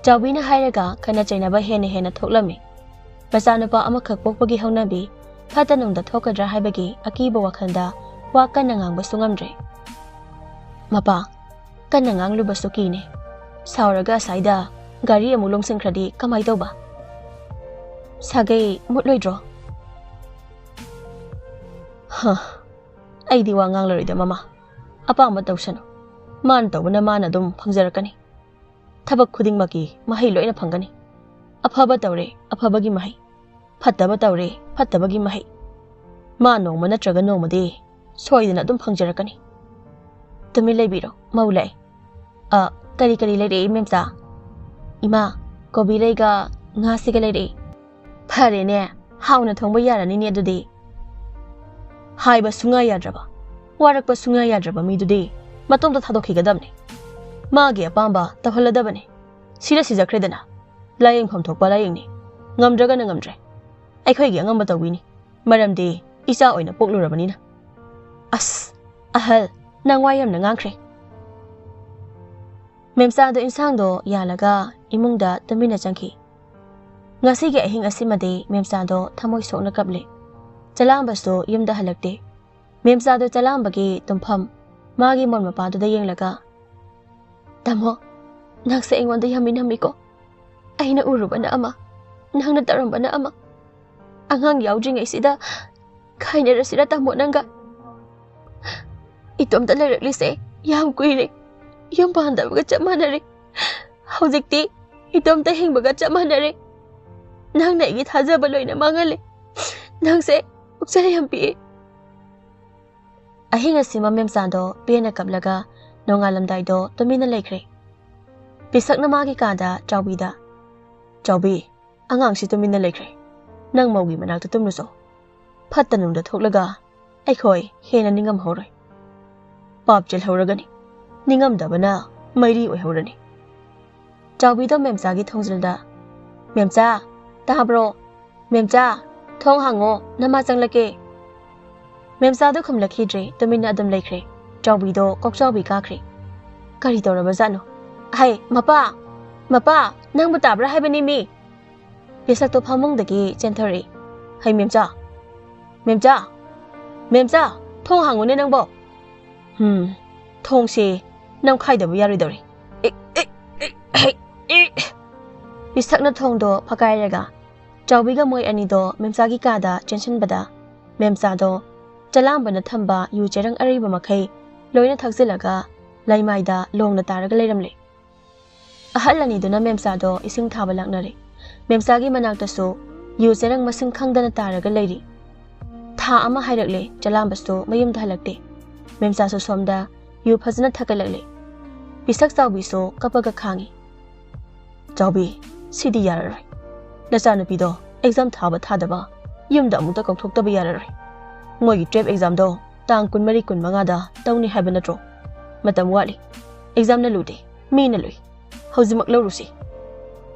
ꯆꯥꯎꯕꯤꯅ ꯍꯥꯏꯔꯒ ꯈꯠꯅ ꯆꯩꯅꯕ ꯍꯦꯟꯅ ꯍꯦꯟꯅ ꯊꯣꯛꯂꯝꯃꯤ꯫ ꯃꯆꯥꯅꯨꯄꯥ ꯑꯃꯈꯛ ꯄꯣꯛꯄꯒꯤ ꯍꯧꯅꯕꯤ ꯐꯠꯇ ꯅꯨꯡꯗ ꯊꯣꯛꯀꯗ꯭ꯔꯥ ꯍꯥꯏꯕꯒꯤ ꯑꯀꯤꯕ ꯋꯥꯈꯜꯗ ꯋꯥ ꯀꯟꯅ ꯉꯥꯡꯕꯁꯨ ꯉꯝꯗ꯭ꯔꯦ꯫ ꯃꯄꯥ, ꯀꯟꯅ ꯉꯥꯡꯂꯨꯕꯁꯨ ꯀꯤꯅꯦ꯫ ꯁꯥꯎꯔꯒ ꯑꯁꯥꯏꯗ ꯒꯥꯔꯤ ꯑꯃꯨꯛ ꯂꯣꯡꯁꯤꯟꯈ꯭ꯔꯗꯤ ꯀꯃꯥꯏ ꯇꯧꯕ? ꯁꯥꯒꯩ ꯃꯨꯠꯂꯣꯏꯗ꯭ꯔꯣ? ꯍ, ꯑꯩꯗꯤ ꯋꯥ ꯉꯥꯡꯂꯔꯣꯏꯗ ꯃꯃꯥ꯫ ꯑꯄꯥꯝꯕ ꯇꯧꯁꯅꯨ꯫ ꯃꯥꯅ ꯇꯧꯕꯅ ꯃꯥꯅ ꯑꯗꯨꯝ ꯐꯪꯖꯔꯛꯀꯅꯤ꯫ ꯊꯕꯛ ꯈꯨꯗꯤꯡꯃꯛꯀꯤ ꯃꯍꯩ ꯂꯣꯏꯅ ꯐꯪꯒꯅꯤ꯫ ꯑꯐꯕ ꯇꯧꯔꯦ, ꯑꯐꯕꯒꯤ ꯃꯍꯩ꯫ ꯐꯠꯇꯕ ꯇꯧꯔꯦ, ꯐꯠꯇꯕꯒꯤ ꯃꯍꯩ꯫ ꯃꯥ ꯅꯣꯡꯃ ꯅꯠꯇ꯭ꯔꯒ ꯅꯣꯡꯃꯗꯤ ꯁꯣꯏꯗꯅ ꯑꯗꯨꯝ ꯐꯪꯖꯔꯛꯀꯅꯤ꯫ ꯇꯨꯃꯤꯟ ꯂꯩꯕꯤꯔꯣ, ꯃꯧ ꯂꯥꯛꯑꯦ꯫ ꯑ, ꯀꯔꯤ ꯀꯔꯤ ꯂꯩꯔꯛꯏ, ꯃꯦꯝꯆꯥ? ꯏꯃꯥ, ꯀꯣꯕꯤ ꯂꯩꯒ ꯉꯥꯁꯤꯒ ꯂꯩꯔꯛꯏ꯫ ꯐꯔꯦꯅꯦ, ꯍꯥꯎꯅ ꯊꯣꯡꯕ ꯌꯥꯔꯅꯤꯅꯦ ꯑꯗꯨꯗꯤ꯫ ꯍꯥꯏꯕ ꯁꯨꯡꯌꯥ ꯌꯥꯗ꯭ꯔꯕ, ꯋꯥꯔꯛꯄ ꯁꯨꯡꯌꯥ ꯌꯥꯗ꯭ꯔꯕ ꯃꯤꯗꯨꯗꯤ ꯃꯇꯣꯝꯇ ꯊꯥꯗꯣꯛꯈꯤꯒꯗꯕꯅꯤ꯫ ꯃꯥꯒꯤ ꯑꯄꯥꯝꯕ ꯇꯧꯍꯜꯂꯗꯕꯅꯤ꯫ ꯁꯤꯔ ꯁꯤꯖꯈ꯭ꯔꯦꯗꯅ, ꯂꯥꯏꯌꯦꯡꯐꯝ ꯊꯣꯛꯄ ꯂꯥꯏꯌꯦꯡꯅꯤ꯫ ꯉꯝꯗ꯭ꯔꯒꯅ ꯉꯝꯗ꯭ꯔꯦ꯫ ꯑꯩꯈꯣꯏꯒꯤ ꯑꯉꯝꯕ ꯇꯧꯕꯤꯅꯤ꯫ ꯃꯔꯝꯗꯤ ꯏꯆꯥ ꯑꯣꯏꯅ ꯄꯣꯛꯂꯨꯔꯕꯅꯤꯅ꯫ ꯑꯁ, ꯑꯍꯜ, ꯅꯪ ꯋꯥ ꯌꯥꯝꯅ ꯉꯥꯡꯈ꯭ꯔꯦ꯫ ꯃꯦꯝꯆꯥꯗꯣ ꯏꯟꯁꯥꯡꯗꯣ ꯌꯥꯜꯂꯒ ꯏꯃꯨꯡꯗ ꯇꯨꯃꯤꯟꯅ ꯆꯪꯈꯤ꯫ ꯉꯁꯤꯒꯤ ꯑꯍꯤꯡ ꯑꯁꯤꯃꯗꯤ ꯃꯦꯝꯆꯥꯗꯣ ꯊꯃꯣꯏ ꯁꯣꯛꯅ ꯀꯞꯂꯤ꯫ ꯆꯂꯥꯝꯕꯁꯨ ꯌꯨꯝꯗ ꯍꯜꯂꯛꯇꯦ꯫ ꯃꯦꯝꯆꯥꯗꯣ ꯆꯂꯥꯝꯕꯒꯤ ꯇꯨꯝꯐꯝ, ꯃꯥꯒꯤ ꯃꯣꯟ ꯃꯄꯥꯗꯨꯗ ꯌꯦꯡꯂꯒ, "ꯇꯥꯃꯣ, ꯅꯪꯁꯦ ꯑꯩꯉꯣꯟꯗ ꯌꯥꯝ ꯃꯤꯅꯝꯃꯤꯀꯣ꯫ ꯑꯩꯅ ꯎꯔꯨꯕꯅ ꯑꯃ, ꯅꯪꯅ ꯇꯧꯔꯝꯕꯅ ꯑꯃ꯫ ꯑꯉꯥꯡ ꯌꯥꯎꯗ꯭ꯔꯤꯉꯩꯁꯤꯗ ꯈꯥꯏꯅꯔꯁꯤꯔ ꯇꯥꯃꯣ ꯅꯪꯒ? ꯏꯇꯣꯝꯇ ꯂꯩꯔꯛꯂꯤꯁꯦ ꯌꯥꯝ ꯀꯨꯏꯔꯦ꯫ ꯌꯨꯝ ꯄꯥꯟꯗꯕꯒ ꯆꯞ ꯃꯥꯟꯅꯔꯦ꯫ ꯍꯧꯖꯤꯛꯇꯤ ꯏꯇꯣꯝꯇ ꯍꯤꯡꯕꯒ ꯆꯞ ꯃꯥꯟꯅꯔꯦ꯫ ꯅꯪꯅ ꯑꯩꯒꯤ ꯊꯥꯖꯕ ꯂꯣꯏꯅ ꯃꯥꯡꯍꯜꯂꯦ꯫ ꯅꯪꯁꯦ ꯄꯨꯛꯆꯦꯜ ꯌꯥꯝ ꯄꯤꯛꯏ꯫" ꯑꯍꯤꯡ ꯑꯁꯤꯃ ꯃꯦꯝꯆꯥꯗꯣ ꯄꯦꯟꯅ ꯀꯞꯂꯒ ꯅꯣꯡꯉꯥꯜꯂꯝꯗꯥꯏꯗꯣ ꯇꯨꯃꯤꯟꯅ ꯂꯩꯈ꯭ꯔꯦ꯫ ꯄꯤꯁꯛꯅ ꯃꯥꯒꯤ ꯀꯥꯗ ꯆꯥꯎꯕꯤꯗ, "ꯆꯥꯎꯕꯤ, ꯑꯉꯥꯡꯁꯤ ꯇꯨꯃꯤꯟꯅ ꯂꯩꯈ꯭ꯔꯦ꯫ ꯅꯪ ꯃꯧꯒꯤ ꯃꯅꯥꯛꯇ ꯇꯨꯝꯂꯨꯆꯣ꯫ ꯐꯠꯇ ꯅꯨꯡꯗ ꯊꯣꯛꯂꯒ ꯑꯩꯈꯣꯏ ꯍꯦꯟꯅ ꯅꯤꯡꯉꯝꯍꯧꯔꯣꯏ꯫ ꯄꯥꯞ ꯆꯦꯜꯍꯧꯔꯒꯅꯤ꯫ ꯅꯤꯡꯉꯝꯗꯕꯅ ꯃꯩꯔꯤ ꯑꯣꯏꯍꯧꯔꯅꯤ꯫" ꯆꯥꯎꯕꯤꯗꯣ ꯃꯦꯝꯆꯥꯒꯤ ꯊꯣꯡꯖꯤꯜꯗ, "ꯃꯦꯝꯆꯥ, ꯇꯥꯕ꯭ꯔꯣ? ꯃꯦꯝꯆꯥ, ꯊꯣꯡ ꯍꯥꯡꯉꯣ, ꯅꯃꯥ ꯆꯪꯂꯛꯀꯦ꯫" ꯃꯦꯝꯆꯥꯗꯣ ꯈꯨꯝꯂꯛꯈꯤꯗ꯭ꯔꯦ, ꯇꯨꯃꯤꯟꯅ ꯑꯗꯨꯝ ꯂꯩꯈ꯭ꯔꯦ꯫ ꯆꯥꯎꯕꯤꯗꯣ ꯀꯣꯛꯆꯥꯎꯕꯤ ꯀꯥꯈ꯭ꯔꯦ꯫ "ꯀꯔꯤ ꯇꯧꯔꯕꯖꯥꯠꯅꯣ? ꯍꯩ, ꯃꯄꯥ! ꯃꯄꯥ! ꯅꯪꯕꯨ ꯇꯥꯕ꯭ꯔꯥ ꯍꯥꯏꯕꯅꯤ ꯃꯤ!" ꯄꯤꯁꯛꯇꯣ ꯐꯃꯨꯡꯗꯒꯤ ꯆꯦꯟꯊꯔꯛꯏ꯫ "ꯍꯩ, ꯃꯦꯝꯆꯥ! ꯃꯦꯝꯆꯥ! ꯃꯦꯝꯆꯥ! ꯊꯣꯡ ꯍꯥꯡꯉꯨꯅꯦ ꯅꯪꯕꯣ!" "ꯍꯝ, ꯊꯣꯡꯁꯦ ꯅꯝꯈꯥꯏꯗꯕ ꯌꯥꯔꯣꯏꯗꯧꯔꯤ꯫" ꯄꯤꯁꯛꯅ ꯊꯣꯡꯗꯣ ꯐꯛꯀꯥꯏꯔꯒ ꯆꯥꯎꯕꯤꯒ ꯃꯣꯏ ꯑꯅꯤꯗꯣ ꯃꯦꯝꯆꯥꯒꯤ ꯀꯥꯗ ꯆꯦꯟꯁꯤꯟꯕꯗ, ꯃꯦꯝꯆꯥꯗꯣ ꯆꯂꯥꯝꯕꯅ ꯊꯝꯕ ꯌꯨ ꯆꯦꯔꯪ ꯑꯔꯤꯕ ꯃꯈꯩ ꯂꯣꯏꯅ ꯊꯛꯆꯤꯜꯂꯒ ꯂꯩꯃꯥꯏꯗ ꯂꯣꯡꯅ ꯇꯥꯔꯒ ꯂꯩꯔꯝꯂꯦ꯫ ꯑꯍꯜ ꯑꯅꯤꯗꯨꯅ ꯃꯦꯝꯆꯥꯗꯣ ꯏꯁꯤꯡ ꯊꯥꯕ ꯂꯥꯛꯅꯔꯦ꯫ ꯃꯦꯝꯆꯥꯒꯤ ꯃꯅꯥꯛꯇꯁꯨ ꯌꯨ ꯆꯦꯔꯪ ꯃꯁꯤꯡ ꯈꯪꯗꯅ ꯇꯥꯔꯒ ꯂꯩꯔꯤ꯫ ꯊꯥ ꯑꯃ ꯍꯥꯏꯔꯛꯂꯦ, ꯆꯂꯥꯝꯕꯁꯨ ꯃꯌꯨꯝꯗ ꯍꯜꯂꯛꯇꯦ꯫ ꯃꯦꯝꯆꯥꯁꯨ ꯁꯣꯝꯗ ꯌꯨ ꯐꯖꯅ ꯊꯛꯀꯠꯂꯛꯂꯦ꯫ ꯄꯤꯁꯛ ꯆꯥꯎꯕꯤꯁꯨ ꯀꯞꯄꯒ ꯈꯥꯡꯉꯤ꯫ "ꯆꯥꯎꯕꯤ, ꯁꯤꯗꯤ ꯌꯥꯔꯔꯣꯏ꯫ ꯅꯆꯥꯅꯨꯄꯤꯗꯣ ꯑꯦꯛꯖꯥꯝ ꯊꯥꯕ ꯊꯥꯗꯕ ꯌꯨꯝꯗ ꯑꯃꯨꯛꯇ ꯀꯧꯊꯣꯛꯇꯕ ꯌꯥꯔꯔꯣꯏ꯫ ꯃꯣꯏꯒꯤ ꯇꯨꯌꯦꯜꯐ ꯑꯦꯛꯖꯥꯝꯗꯣ ꯇꯥꯡ ꯀꯨꯟꯃꯔꯤ ꯀꯨꯟꯃꯉꯥꯗ ꯇꯧꯅꯤ ꯍꯥꯏꯕ ꯅꯠꯇ꯭ꯔꯣ? ꯃꯇꯝ ꯋꯥꯠꯂꯤ꯫ ꯑꯦꯛꯖꯥꯝꯅ ꯂꯨꯗꯦ, ꯃꯤꯅ ꯂꯨꯏ꯫ ꯍꯧꯖꯤꯛꯃꯛ ꯂꯧꯔꯨꯁꯤ꯫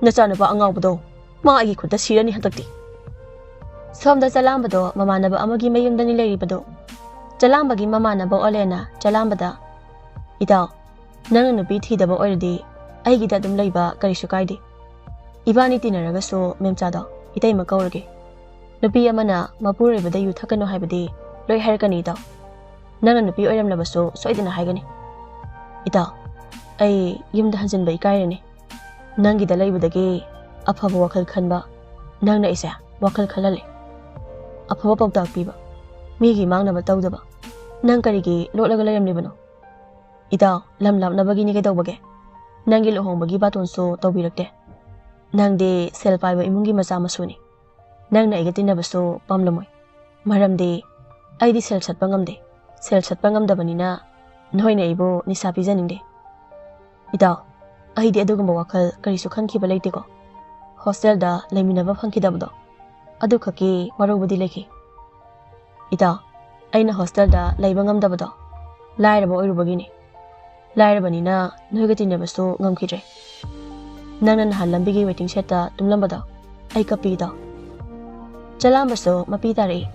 ꯅꯆꯥꯅꯨꯄꯥ ꯑꯉꯥꯎꯕꯗꯣ, ꯃꯥ ꯑꯩꯒꯤ ꯈꯨꯠꯇ ꯁꯤꯔꯅꯤ ꯍꯟꯗꯛꯇꯤ꯫" ꯁꯣꯝꯗ ꯆꯂꯥꯝꯕꯗꯣ ꯃꯃꯥꯟꯅꯕ ꯑꯃꯒꯤ ꯃꯌꯨꯝꯗꯅꯤ ꯂꯩꯔꯤꯕꯗꯣ꯫ ꯆꯂꯥꯝꯕꯒꯤ ꯃꯃꯥꯟꯅꯕ ꯑꯣꯂꯦꯅ ꯆꯂꯥꯝꯕꯗ, "ꯏꯇꯥꯎ, ꯅꯪꯅ ꯅꯨꯄꯤ ꯊꯤꯗꯕ ꯑꯣꯏꯔꯗꯤ ꯑꯩꯒꯤꯗ ꯑꯗꯨꯝ ꯂꯩꯕ ꯀꯔꯤꯁꯨ ꯀꯥꯏꯗꯦ꯫ ꯏꯕꯥꯅꯤ ꯇꯤꯟꯅꯔꯒꯁꯨ ꯃꯦꯝꯆꯥꯗꯣ ꯏꯇꯩꯃ ꯀꯧꯔꯒꯦ꯫ ꯅꯨꯄꯤ ꯑꯃꯅ ꯃꯄꯨꯔꯣꯏꯕꯗ ꯌꯨ ꯊꯛꯀꯅꯨ ꯍꯥꯏꯕꯗꯤ ꯂꯣꯏ ꯍꯥꯏꯔꯛꯀꯅꯤ ꯏꯇꯥꯎ꯫ ꯅꯪꯅ ꯅꯨꯄꯤ ꯑꯣꯏꯔꯝꯂꯕꯁꯨ ꯁꯣꯏꯗꯅ ꯍꯥꯏꯒꯅꯤ꯫ ꯏꯇꯥꯎ, ꯑꯩ ꯌꯨꯝꯗ ꯍꯟꯖꯤꯟꯕ ꯏꯀꯥꯏꯔꯅꯤ꯫ ꯅꯪꯒꯤꯗ ꯂꯩꯕꯗꯒꯤ ꯑꯐꯕ ꯋꯥꯈꯜ ꯈꯟꯕ ꯅꯪꯅ ꯑꯩꯁꯦ ꯋꯥꯈꯜ ꯈꯜꯍꯜꯂꯦ꯫ ꯑꯐꯕ ꯄꯥꯎꯇꯥꯛ ꯄꯤꯕ, ꯃꯤꯒꯤ ꯃꯥꯡꯅꯕ ꯇꯧꯗꯕ, ꯅꯪ ꯀꯔꯤꯒꯤ ꯂꯣꯠꯂꯒ ꯂꯩꯔꯝꯂꯤꯕꯅꯣ? ꯏꯇꯥꯎ, ꯂꯝ ꯂꯥꯞꯅꯕꯒꯤꯅꯤ ꯀꯩꯗꯧꯕꯒꯦ? ꯅꯪꯒꯤ ꯂꯨꯍꯣꯡꯕꯒꯤ ꯕꯥꯇꯣꯟꯁꯨ ꯇꯧꯕꯤꯔꯛꯇꯦ꯫ ꯅꯪꯗꯤ ꯁꯦꯜ ꯄꯥꯏꯕ ꯏꯃꯨꯡꯒꯤ ꯃꯆꯥ ꯃꯁꯨꯅꯤ꯫ ꯅꯪꯅ ꯑꯩꯒ ꯇꯤꯟꯅꯕꯁꯨ ꯄꯥꯝꯂꯝꯃꯣꯏ꯫ ꯃꯔꯝꯗꯤ ꯑꯩꯗꯤ ꯁꯦꯜ ꯁꯠꯄ ꯉꯝꯗꯦ꯫ ꯁꯦꯜ ꯁꯠꯄ ꯉꯝꯗꯕꯅꯤꯅ ꯅꯣꯏꯅ ꯑꯩꯕꯨ ꯅꯤꯁꯥ ꯄꯤꯖꯅꯤꯡꯗꯦ꯫ ꯏꯇꯥꯎ, ꯑꯩꯗꯤ ꯑꯗꯨꯒꯨꯝꯕ ꯋꯥꯈꯜ ꯀꯔꯤꯁꯨ ꯈꯟꯈꯤꯕ ꯂꯩꯇꯦꯀꯣ꯫ ꯍꯣꯁꯇꯦꯜꯗ ꯂꯩꯃꯤꯟꯅꯕ ꯐꯪꯈꯤꯗꯕꯗꯣ ꯑꯗꯨꯈꯛꯀꯤ ꯋꯥꯔꯧꯕꯗꯤ ꯂꯩꯈꯤ꯫ ꯏꯇꯥꯎ, ꯑꯩꯅ ꯍꯣꯁꯇꯦꯜꯗ ꯂꯩꯕ ꯉꯝꯗꯕꯗꯣ ꯂꯥꯏꯔꯕ ꯑꯣꯏꯔꯨꯕꯒꯤꯅꯤ꯫ ꯂꯥꯏꯔꯕꯅꯤꯅ ꯅꯣꯏꯒ ꯇꯤꯟꯅꯕꯁꯨ ꯉꯝꯈꯤꯗ꯭ꯔꯦ꯫ ꯅꯪꯅ ꯅꯍꯥꯟ ꯂꯝꯕꯤꯒꯤ ꯋꯦꯇꯤꯡ ꯁꯦꯠꯇ ꯇꯨꯝꯂꯝꯕꯗꯣ ꯑꯩ ꯀꯞꯄꯤ ꯏꯇꯥꯎ꯫ ꯆꯂꯥꯝꯕꯁꯨ ꯃꯄꯤ ꯇꯥꯔꯛꯏ꯫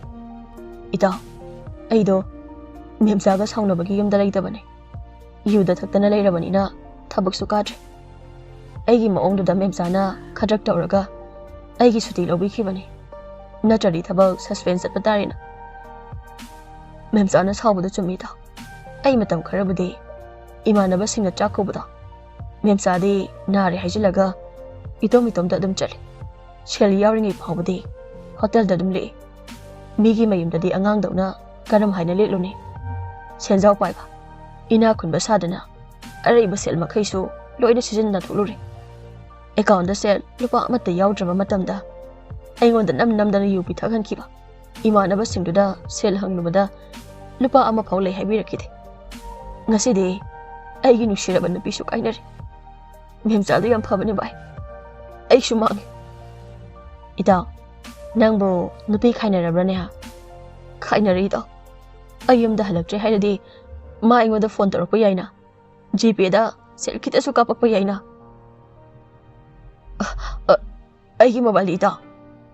ꯏꯇꯥꯎ, ꯑꯩꯗꯣ ꯃꯦꯝꯆꯥꯒ ꯁꯥꯎꯅꯕꯒꯤ ꯌꯨꯝꯗ ꯂꯩꯇꯕꯅꯦ꯫ ꯌꯨꯗ ꯊꯛꯇꯅ ꯂꯩꯔꯕꯅꯤꯅ ꯊꯕꯛꯁꯨ ꯀꯥꯗ꯭ꯔꯦ꯫ ꯑꯩꯒꯤ ꯃꯑꯣꯡꯗꯨꯗ ꯃꯦꯝꯆꯥꯅ ꯈꯗ꯭ꯔꯛ ꯇꯧꯔꯒ ꯑꯩꯒꯤ ꯁꯨꯇꯤ ꯂꯧꯕꯤꯈꯤꯕꯅꯤ꯫ ꯅꯠꯇ꯭ꯔꯗꯤ ꯊꯕꯛ ꯁꯁꯄꯦꯟ ꯆꯠꯄ ꯇꯥꯔꯦꯅ꯫ ꯃꯦꯝꯆꯥꯅ ꯁꯥꯎꯕꯗꯣ ꯆꯨꯝꯃꯤ ꯏꯇꯥꯎ꯫ ꯑꯩ ꯃꯇꯝ ꯈꯔꯕꯨꯗꯤ ꯏꯃꯥꯟꯅꯕꯁꯤꯡꯅ ꯆꯥꯛ ꯀꯧꯕꯗꯣ ꯃꯦꯝꯆꯥꯗꯤ ꯅꯥꯔꯦ ꯍꯥꯏꯖꯤꯜꯂꯒ ꯏꯇꯣꯝ ꯏꯇꯣꯝꯇ ꯑꯗꯨꯝ ꯆꯠꯂꯤ꯫ ꯁꯦꯜ ꯌꯥꯎꯔꯤꯉꯩ ꯐꯥꯎꯕꯗꯤ ꯍꯣꯇꯦꯜꯗ ꯑꯗꯨꯝ ꯂꯦꯛꯏ꯫ ꯃꯤꯒꯤ ꯃꯌꯨꯝꯗꯗꯤ ꯑꯉꯥꯡꯗꯧꯅ ꯀꯔꯝ ꯍꯥꯏꯅ ꯂꯦꯛꯂꯨꯅꯤ? ꯁꯦꯟꯖꯥꯎ ꯄꯥꯏꯕ, ꯏꯅꯥꯛ ꯈꯨꯟꯕ ꯁꯥꯗꯅ ꯑꯔꯩꯕ ꯁꯦꯜ ꯃꯈꯩꯁꯨ ꯂꯣꯏꯅ ꯁꯤꯖꯤꯟꯅꯊꯣꯛꯂꯨꯔꯦ꯫ ꯑꯦꯀꯥꯎꯟꯗ ꯁꯦꯜ ꯂꯨꯄꯥ ꯑꯃꯠꯇ ꯌꯥꯎꯗ꯭ꯔꯕ ꯃꯇꯝꯗ ꯑꯩꯉꯣꯟꯗ ꯅꯝ ꯅꯝꯗꯅ ꯌꯨ ꯄꯤꯊꯛꯍꯟꯈꯤꯕ ꯏꯃꯥꯟꯅꯕꯁꯤꯡꯗꯨꯗ ꯁꯦꯜ ꯍꯪꯂꯨꯕꯗ ꯂꯨꯄꯥ ꯑꯃ ꯐꯥꯎ ꯂꯩ ꯍꯥꯏꯕꯤꯔꯛꯈꯤꯗꯦ꯫ ꯉꯁꯤꯗꯤ ꯑꯩꯒꯤ ꯅꯨꯡꯁꯤꯔꯕ ꯅꯨꯄꯤꯁꯨ ꯀꯥꯏꯅꯔꯦ꯫ ꯃꯦꯝꯆꯥꯗꯨ ꯌꯥꯝ ꯐꯕꯅꯦ ꯚꯥꯏ꯫ ꯑꯩꯁꯨ ꯃꯥꯡꯉꯦ꯫ ꯏꯇꯥꯎ, ꯅꯪꯕꯨ ꯅꯨꯄꯤ ꯈꯥꯏꯅꯔꯕ꯭ꯔꯅꯦ ꯍꯥ? ꯈꯥꯏꯅꯔꯦ ꯏꯇꯥꯎ꯫ ꯑꯩ ꯌꯨꯝꯗ ꯍꯜꯂꯛꯇ꯭ꯔꯦ ꯍꯥꯏꯔꯗꯤ ꯃꯥ ꯑꯩꯉꯣꯟꯗ ꯐꯣꯟ ꯇꯧꯔꯛꯄ ꯌꯥꯏꯅ꯫ ꯖꯤꯄꯦꯗ ꯁꯦꯜ ꯈꯤꯇꯁꯨ ꯀꯥꯞꯄꯛꯄ ꯌꯥꯏꯅ꯫ ꯑ, ꯑ, ꯑꯩꯒꯤ ꯃꯣꯕꯥꯏꯜꯗꯤ ꯏꯇꯥꯎ?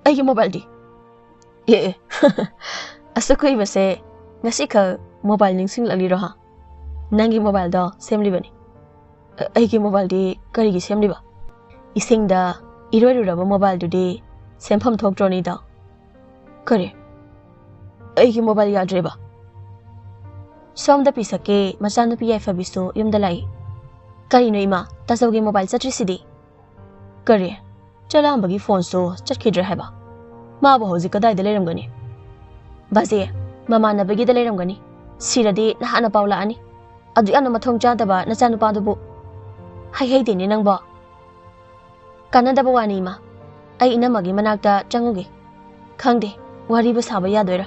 ꯑꯩꯒꯤ ꯃꯣꯕꯥꯏꯜꯗꯤ? ꯑꯦ, ꯑꯦ꯫ ꯑꯁꯨꯛ ꯀꯨꯏꯕꯁꯦ ꯉꯁꯤꯈꯛ ꯃꯣꯕꯥꯏꯜ ꯅꯤꯡꯁꯤꯡꯂꯛꯂꯤꯔꯣ ꯍꯥ? ꯅꯪꯒꯤ ꯃꯣꯕꯥꯏꯜꯗꯣ ꯁꯦꯝꯂꯤꯕꯅꯤ꯫ ꯑ, ꯑꯩꯒꯤ ꯃꯣꯕꯥꯏꯜꯗꯤ ꯀꯔꯤꯒꯤ ꯁꯦꯝꯂꯤꯕ? ꯏꯁꯤꯡꯗ ꯏꯔꯣꯏꯔꯨꯔꯕ mobileꯗꯨꯗꯤ ꯁꯦꯝꯐꯝ ꯊꯣꯛꯇ꯭ꯔꯣꯅꯤꯗ? ꯀꯔꯤ? ꯑꯩꯒꯤ mobile ꯌꯥꯗ꯭ꯔꯦꯕ? ꯁꯣꯝꯗ ꯄꯤꯁꯛꯀꯤ ꯃꯆꯥꯅꯨꯄꯤ ꯌꯥꯏꯐꯕꯤꯁꯨ ꯌꯨꯝꯗ ꯂꯥꯛꯏ꯫ ꯀꯔꯤꯅꯣ ꯏꯃꯥ, ꯇꯥꯆꯧꯒꯤ mobile ꯆꯠꯇ꯭ꯔꯤꯁꯤꯗꯤ? ꯀꯔꯤ? ꯆꯂꯥꯝꯕꯒꯤ phoneꯁꯨ ꯆꯠꯈꯤꯗ꯭ꯔꯦ ꯍꯥꯏꯕ? ꯃꯥꯕꯨ ꯍꯧꯖꯤꯛ ꯀꯗꯥꯏꯗ ꯂꯩꯔꯝꯒꯅꯤ? ꯕꯥꯖꯦ, ꯃꯃꯥꯟꯅꯕꯒꯤꯗ ꯂꯩꯔꯝꯒꯅꯤ꯫ ꯁꯤꯔꯗꯤ ꯅꯍꯥꯟꯅ ꯄꯥꯎ ꯂꯥꯛꯑꯅꯤ꯫ ꯑꯗꯨ ꯌꯥꯝꯅ ꯃꯊꯣꯡ ꯆꯥꯗꯕ ꯅꯆꯥꯅꯨꯄꯥꯗꯨꯕꯨ꯫ ꯍꯩꯍꯩꯗꯦꯅꯦ ꯅꯪꯕꯣ꯫ ꯀꯥꯟꯅꯗꯕ ꯋꯥꯅꯤ ꯏꯃꯥ꯫ ꯑꯩ ꯏꯅꯝꯃꯒꯤ ꯃꯅꯥꯛꯇ ꯆꯪꯉꯨꯒꯦ꯫ ꯈꯪꯗꯦ, ꯋꯥꯔꯤꯕꯨ ꯁꯥꯕ ꯌꯥꯗꯣꯏꯔꯥ?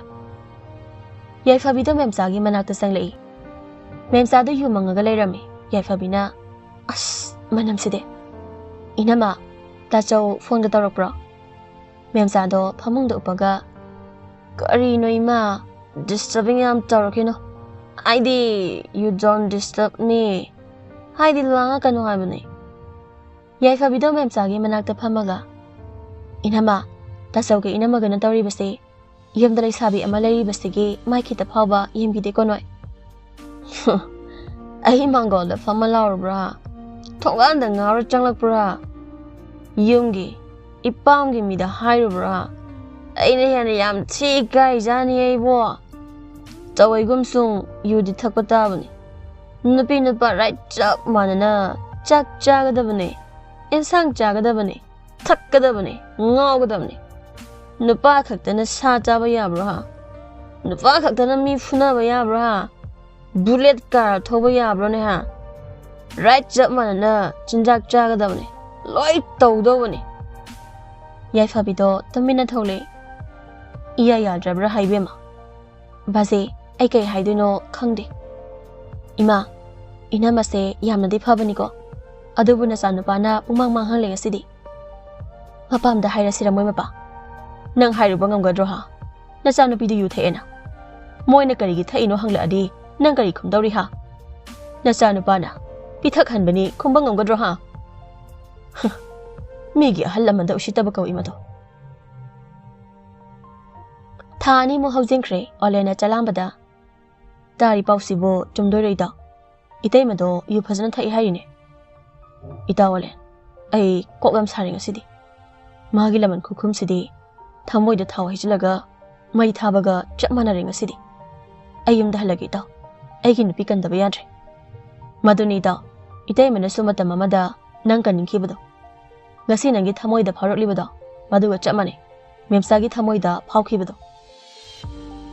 ꯌꯥꯏꯐꯕꯤꯗꯣ ꯃꯦꯝꯆꯥꯒꯤ ꯃꯅꯥꯛꯇ ꯆꯪꯂꯛꯏ꯫ ꯃꯦꯝꯆꯥꯗꯣ ꯌꯨ ꯃꯪꯉꯒ ꯂꯩꯔꯝꯃꯤ꯫ ꯌꯥꯏꯐꯕꯤꯅ, "ꯑꯁ, ꯃꯅꯝꯁꯤꯗꯤ꯫ ꯏꯅꯝꯃ, ꯇꯥꯆꯧ phoneꯒ ꯇꯧꯔꯛꯄ꯭ꯔꯣ?" ꯃꯦꯝꯆꯥꯗꯣ ꯐꯃꯨꯡꯗ ꯎꯞꯄꯒ, "ꯀꯔꯤꯅꯣ ꯏꯃꯥ, disturbing ꯌꯥꯝ ꯇꯧꯔꯛꯈꯤꯅꯣ꯫ ꯍꯥꯏꯗꯤ, you don't disturb me꯫ ꯍꯥꯏꯗꯤ, ꯂꯥꯡꯉꯛꯀꯅꯨ ꯍꯥꯏꯕꯅꯤ꯫" ꯌꯥꯏꯐꯕꯤꯗꯣ ꯃꯦꯝꯆꯥꯒꯤ ꯃꯅꯥꯛꯇ ꯐꯝꯃꯒ, "ꯏꯅꯝꯃ, ꯇꯥꯆꯧꯒ ꯏꯅꯝꯃꯒꯅ ꯇꯧꯔꯤꯕꯁꯤ, ꯌꯨꯝꯗ ꯂꯩꯁꯥꯕꯤ ꯑꯃ ꯂꯩꯔꯤꯕꯁꯤꯒꯤ ꯃꯥꯏ ꯈꯤꯇ ꯐꯥꯎꯕ ꯌꯦꯡꯕꯤꯗꯦꯀꯣ ꯅꯣꯏ?" "ꯑꯩ ꯃꯥꯡꯒꯣꯜꯗ ꯐꯝꯃ ꯂꯥꯎꯔꯕ꯭ꯔꯥ? ꯊꯣꯡꯒꯥꯟꯗ ꯉꯥꯎꯔ ꯆꯪꯂꯛꯄ꯭ꯔꯥ? ꯌꯨꯝꯒꯤ, ꯏꯄꯥꯝꯒꯤ ꯃꯤꯗ ꯍꯥꯏꯔꯨꯕ꯭ꯔꯥ? ꯑꯩꯅ ꯍꯦꯟꯅ ꯌꯥꯝ ꯊꯤ ꯏꯀꯥꯏꯖꯥꯅꯤ ꯑꯩꯕꯣ꯫ ꯇꯧꯋꯦꯒꯨꯝꯁꯨꯡ ꯌꯨꯗꯤ ꯊꯛꯄ ꯇꯥꯕꯅꯤ꯫ ꯅꯨꯄꯤ ꯅꯨꯄꯥ right ꯆꯞ ꯃꯥꯟꯅꯅ ꯆꯥꯛ ꯆꯥꯒꯗꯕꯅꯦ, ꯏꯟꯁꯥꯡ ꯆꯥꯒꯗꯕꯅꯦ, ꯊꯛꯀꯗꯕꯅꯦ, ꯉꯥꯎꯒꯗꯕꯅꯦ꯫ ꯅꯨꯄꯥ ꯈꯛꯇꯅ ꯁꯥ ꯆꯥꯕ ꯌꯥꯕ꯭ꯔꯣ ꯍꯥ? ꯅꯨꯄꯥ ꯈꯛꯇꯅ ꯃꯤ ꯐꯨꯅꯕ ꯌꯥꯕ꯭ꯔꯣ ꯍꯥ? Bullet car ꯊꯧꯕ ꯌꯥꯕ꯭ꯔꯣꯅꯦ ꯍꯥ? Right ꯆꯞ ꯃꯥꯟꯅꯅ ꯆꯤꯟꯖꯥꯛ ꯆꯥꯒꯗꯕꯅꯦ, ꯂꯣꯏ ꯇꯧꯗꯧꯕꯅꯦ꯫" ꯌꯥꯏꯐꯕꯤꯗꯣ ꯇꯨꯃꯤꯟꯅ ꯊꯣꯛꯂꯛꯑꯦ꯫ ꯏꯌꯥ ꯌꯥꯗ꯭ꯔꯕ꯭ꯔꯥ ꯍꯥꯏꯕꯦꯝꯃ? "ꯕꯥꯖꯦ, ꯑꯩ ꯀꯩ ꯍꯥꯏꯗꯣꯏꯅꯣ ꯈꯪꯗꯦ꯫" "ꯏꯃꯥ, ꯏꯅꯝꯃꯁꯦ ꯌꯥꯝꯅꯗꯤ ꯐꯕꯅꯤꯀꯣ, ꯑꯗꯨꯕꯨ ꯅꯆꯥꯅꯨꯄꯥꯅ ꯄꯨꯡꯃꯥꯡ ꯃꯥꯡꯍꯜꯂꯦ ꯉꯁꯤꯗꯤ꯫" "ꯃꯄꯥꯝꯗ ꯍꯥꯏꯔꯁꯤꯔ ꯃꯣꯏ ꯃꯄꯥ?" "ꯅꯪ ꯍꯥꯏꯔꯨꯕ ꯉꯝꯒꯗ꯭ꯔꯣ ꯍꯥ? ꯅꯆꯥꯅꯨꯄꯤꯗꯨ ꯌꯨ ꯊꯛꯑꯦꯅ꯫ ꯃꯣꯏꯅ ꯀꯔꯤꯒꯤ ꯊꯛꯏꯅꯣ ꯍꯪꯂꯛꯑꯗꯤ ꯅꯪ ꯀꯔꯤ ꯈꯨꯝꯗꯧꯔꯤ ꯍꯥ? ꯅꯆꯥꯅꯨꯄꯥꯅ ꯄꯤꯊꯛꯍꯟꯕꯅꯤ ꯈꯨꯝꯕ ꯉꯝꯒꯗ꯭ꯔꯣ ꯍꯥ?" ꯃꯤꯒꯤ ꯑꯍꯜ ꯂꯃꯟꯗ ꯎꯁꯤꯠꯇꯕ ꯀꯧꯏ ꯃꯗꯣ꯫ ꯊꯥ ꯑꯅꯤꯃꯨꯛ ꯍꯧꯖꯤꯟꯈ꯭ꯔꯦ ꯑꯣꯂꯦꯟꯅ ꯆꯂꯥꯝꯕꯗ꯫ "ꯇꯥꯔꯤ ꯄꯥꯎꯁꯤꯕꯨ ꯆꯨꯝꯗꯣꯏꯔꯣ ꯏꯇꯥꯎ? ꯏꯇꯩꯃꯗꯣ ꯌꯨ ꯐꯖꯅ ꯊꯛꯏ ꯍꯥꯏꯔꯤꯅꯦ꯫" "ꯏꯇꯥꯎ ꯑꯣꯂꯦꯟ, ꯑꯩ ꯀꯣꯛ ꯌꯥꯝ ꯁꯥꯔꯦ ꯉꯁꯤꯗꯤ꯫ ꯃꯥꯒꯤ ꯂꯃꯟ ꯈꯨꯈꯨꯝꯁꯤꯗꯤ ꯊꯃꯣꯏꯗ ꯊꯥꯎ ꯍꯩꯖꯤꯜꯂꯒ ꯃꯩ ꯊꯥꯕꯒ ꯆꯞ ꯃꯥꯟꯅꯔꯦ ꯉꯁꯤꯗꯤ꯫ ꯑꯩ ꯌꯨꯝꯗ ꯍꯜꯂꯒꯦ ꯏꯇꯥꯎ, ꯑꯩꯒꯤ ꯅꯨꯄꯤ ꯀꯟꯗꯕ ꯌꯥꯗ꯭ꯔꯦ꯫ ꯃꯗꯨꯅꯤ ꯏꯇꯥꯎ, ꯏꯇꯩꯃꯅꯁꯨ ꯃꯇꯝ ꯑꯃꯗ ꯅꯪ ꯀꯟꯅꯤꯡꯈꯤꯕꯗꯣ, ꯉꯁꯤ ꯅꯪꯒꯤ ꯊꯃꯣꯏꯗ ꯐꯥꯎꯔꯛꯂꯤꯕꯗꯣ, ꯃꯗꯨꯒ ꯆꯞ ꯃꯥꯟꯅꯩ ꯃꯦꯝꯆꯥꯒꯤ ꯊꯃꯣꯏꯗ ꯐꯥꯎꯈꯤꯕꯗꯣ꯫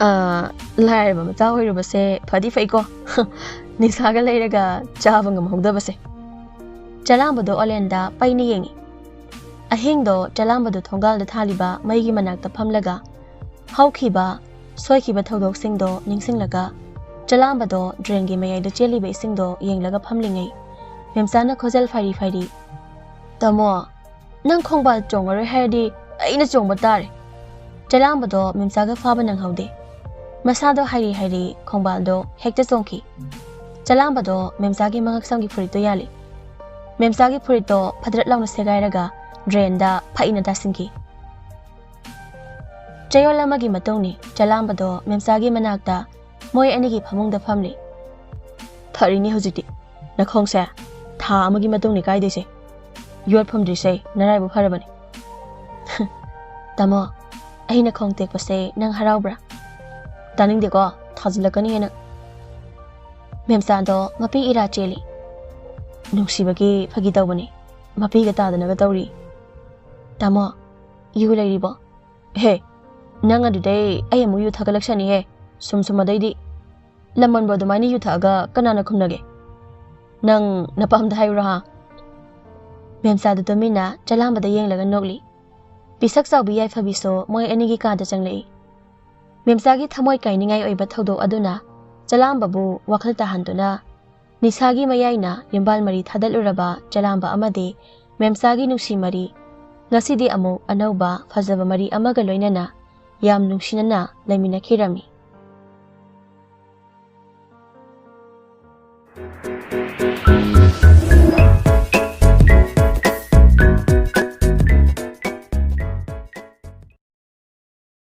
ꯑꯥ, ꯂꯥꯏꯔꯕ ꯃꯆꯥ ꯑꯣꯏꯔꯨꯕꯁꯦ ꯐꯗꯤ ꯐꯩꯀꯣ꯫ ꯅꯤꯁꯥꯒ ꯂꯩꯔꯒ ꯆꯥꯕ ꯉꯝꯍꯧꯗꯕꯁꯦ꯫ ꯆꯂꯥꯝꯕꯗꯣ ꯑꯣꯂꯦꯟꯗ ꯄꯩꯅ ꯌꯦꯡꯉꯤ꯫ ꯑꯍꯤꯡꯗꯣ ꯆꯂꯥꯝꯕꯗꯣ ꯊꯣꯡꯒꯥꯜꯗ ꯊꯥꯜꯂꯤꯕ ꯃꯩꯒꯤ ꯃꯅꯥꯛꯇ ꯐꯝꯂꯒ ꯍꯧꯈꯤꯕ ꯁꯣꯏꯈꯤꯕ ꯊꯧꯗꯣꯛꯁꯤꯡꯗꯣ ꯅꯤꯡꯁꯤꯡꯂꯒ ꯆꯂꯥꯝꯕꯗꯣ ꯗ꯭ꯔꯦꯟꯒꯤ ꯃꯌꯥꯏꯗ ꯆꯦꯜꯂꯤꯕ ꯏꯁꯤꯡꯗꯣ ꯌꯦꯡꯂꯒ ꯐꯝꯂꯤꯉꯩ ꯃꯦꯝꯆꯥꯅ ꯈꯣꯖꯦꯜ ꯐꯥꯏꯔꯤ ꯐꯥꯏꯔꯤ, "ꯇꯥꯃꯣ, ꯅꯪ ꯈꯣꯡꯕꯥꯜ ꯆꯣꯡꯉꯔꯣꯏ ꯍꯥꯏꯔꯗꯤ ꯑꯩꯅ ꯆꯣꯡꯕ ꯇꯥꯔꯦ꯫" ꯆꯂꯥꯝꯕꯗꯣ ꯃꯦꯝꯆꯥꯒ ꯐꯥꯕ ꯅꯪꯍꯧꯗꯦ꯫ ꯃꯁꯥꯗꯣ ꯍꯥꯏꯔꯤ ꯍꯥꯏꯔꯤ ꯈꯣꯡꯕꯥꯜꯗꯣ ꯍꯦꯛꯇ ꯆꯣꯡꯈꯤ꯫ ꯆꯂꯥꯝꯕꯗꯣ ꯃꯦꯝꯆꯥꯒꯤ ꯃꯉꯛꯁꯝꯒꯤ ꯐꯨꯔꯤꯠꯇꯣ ꯌꯥꯜꯂꯤ꯫ ꯃꯦꯝꯆꯥꯒꯤ ꯐꯨꯔꯤꯠꯇꯣ ꯐꯗ꯭ꯔꯠ ꯂꯥꯎꯅ ꯁꯦꯒꯥꯏꯔꯒ ꯗ꯭ꯔꯦꯟꯗ ꯐꯩꯅ ꯇꯥꯁꯤꯟꯈꯤ꯫ ꯆꯌꯣꯜ ꯑꯃꯒꯤ ꯃꯇꯨꯡꯅꯤ ꯆꯂꯥꯝꯕꯗꯣ ꯃꯦꯝꯆꯥꯒꯤ ꯃꯅꯥꯛꯇ ꯃꯣꯏ ꯑꯅꯤꯒꯤ ꯐꯃꯨꯡꯗ ꯐꯝꯂꯤ꯫ "ꯐꯔꯤꯅꯤ ꯍꯧꯖꯤꯛꯇꯤ꯫ ꯅꯈꯣꯡꯁꯦ ꯊꯥ ꯑꯃꯒꯤ ꯃꯇꯨꯡꯅꯤ ꯀꯥꯏꯗꯣꯏꯁꯦ꯫ ꯌꯣꯠ ꯐꯨꯝꯗ꯭ꯔꯤꯁꯦ ꯅꯔꯥꯏꯕꯛ ꯐꯔꯕꯅꯤ꯫" "ꯇꯥꯃꯣ, ꯑꯩꯅ ꯈꯣꯡ ꯇꯦꯛꯄꯁꯦ ꯅꯪ ꯍꯔꯥꯎꯕ꯭ꯔꯥ?" "ꯇꯥꯅꯤꯡꯗꯦꯀꯣ, ꯊꯥꯖꯤꯜꯂꯛꯀꯅꯤ ꯍꯦꯟꯅ꯫" ꯃꯦꯝꯆꯥꯗꯣ ꯃꯄꯤ ꯏꯔꯥ ꯆꯦꯜꯂꯤ꯫ "ꯅꯨꯡꯁꯤꯕꯒꯤ ꯐꯥꯒꯤ ꯇꯧꯕꯅꯤ, ꯃꯄꯤꯒ ꯇꯥꯗꯅꯒ ꯇꯧꯔꯤ꯫" "ꯇꯥꯃꯣ, ꯌꯨ ꯂꯩꯔꯤꯕꯣ?" "ꯍꯦ, ꯅꯪ ꯑꯗꯨꯗꯩ ꯑꯩ ꯑꯃꯨꯛ ꯌꯨ ꯊꯛꯀꯠꯂꯛꯁꯅꯤꯍꯦ꯫ ꯁꯨꯝ ꯁꯨꯝ ꯑꯗꯩꯗꯤ꯫ ꯂꯃꯟꯕꯨ ꯑꯗꯨꯃꯥꯏꯅ ꯌꯨ ꯊꯛꯑꯒ ꯀꯅꯥꯅ ꯈꯨꯝꯅꯒꯦ? ꯅꯪ ꯅꯄꯥꯝꯗ ꯍꯥꯏꯌꯨꯔꯣ ꯍꯥ?" ꯃꯦꯝꯆꯥꯗꯨ ꯇꯨꯃꯤꯟꯅ ꯆꯂꯥꯝꯕꯗ ꯌꯦꯡꯂꯒ ꯅꯣꯛꯂꯤ꯫ ꯄꯤꯁꯛ ꯆꯥꯎꯕꯤ ꯌꯥꯏꯐꯕꯤꯁꯨ ꯃꯣꯏ ꯑꯅꯤꯒꯤ ꯀꯥꯗ ꯆꯪꯂꯛꯏ꯫ ꯃꯦꯝꯆꯥꯒꯤ ꯊꯃꯣꯏ ꯀꯥꯏꯅꯤꯡꯉꯥꯏ ꯑꯣꯏꯕ ꯊꯧꯗꯣꯛ ꯑꯗꯨꯅ ꯆꯂꯥꯝꯕꯕꯨ ꯋꯥꯈꯜ ꯇꯥꯍꯟꯗꯨꯅ ꯅꯤꯁꯥꯒꯤ ꯃꯌꯥꯏꯅ ꯌꯨꯝꯕꯥꯜ ꯃꯔꯤ ꯊꯥꯗꯠꯂꯨꯔꯕ ꯆꯂꯥꯝꯕ ꯑꯃꯗꯤ ꯃꯦꯝꯆꯥꯒꯤ ꯅꯨꯡꯁꯤ ꯃꯔꯤ ꯉꯁꯤꯗꯤ ꯑꯃꯨꯛ ꯑꯅꯧꯕ ꯐꯖꯕ ꯃꯔꯤ ꯑꯃꯒ ꯂꯣꯏꯅꯅ ꯌꯥꯝ ꯅꯨꯡꯁꯤꯅꯅ ꯂꯩꯃꯤꯟꯅꯈꯤꯔꯝꯃꯤ꯫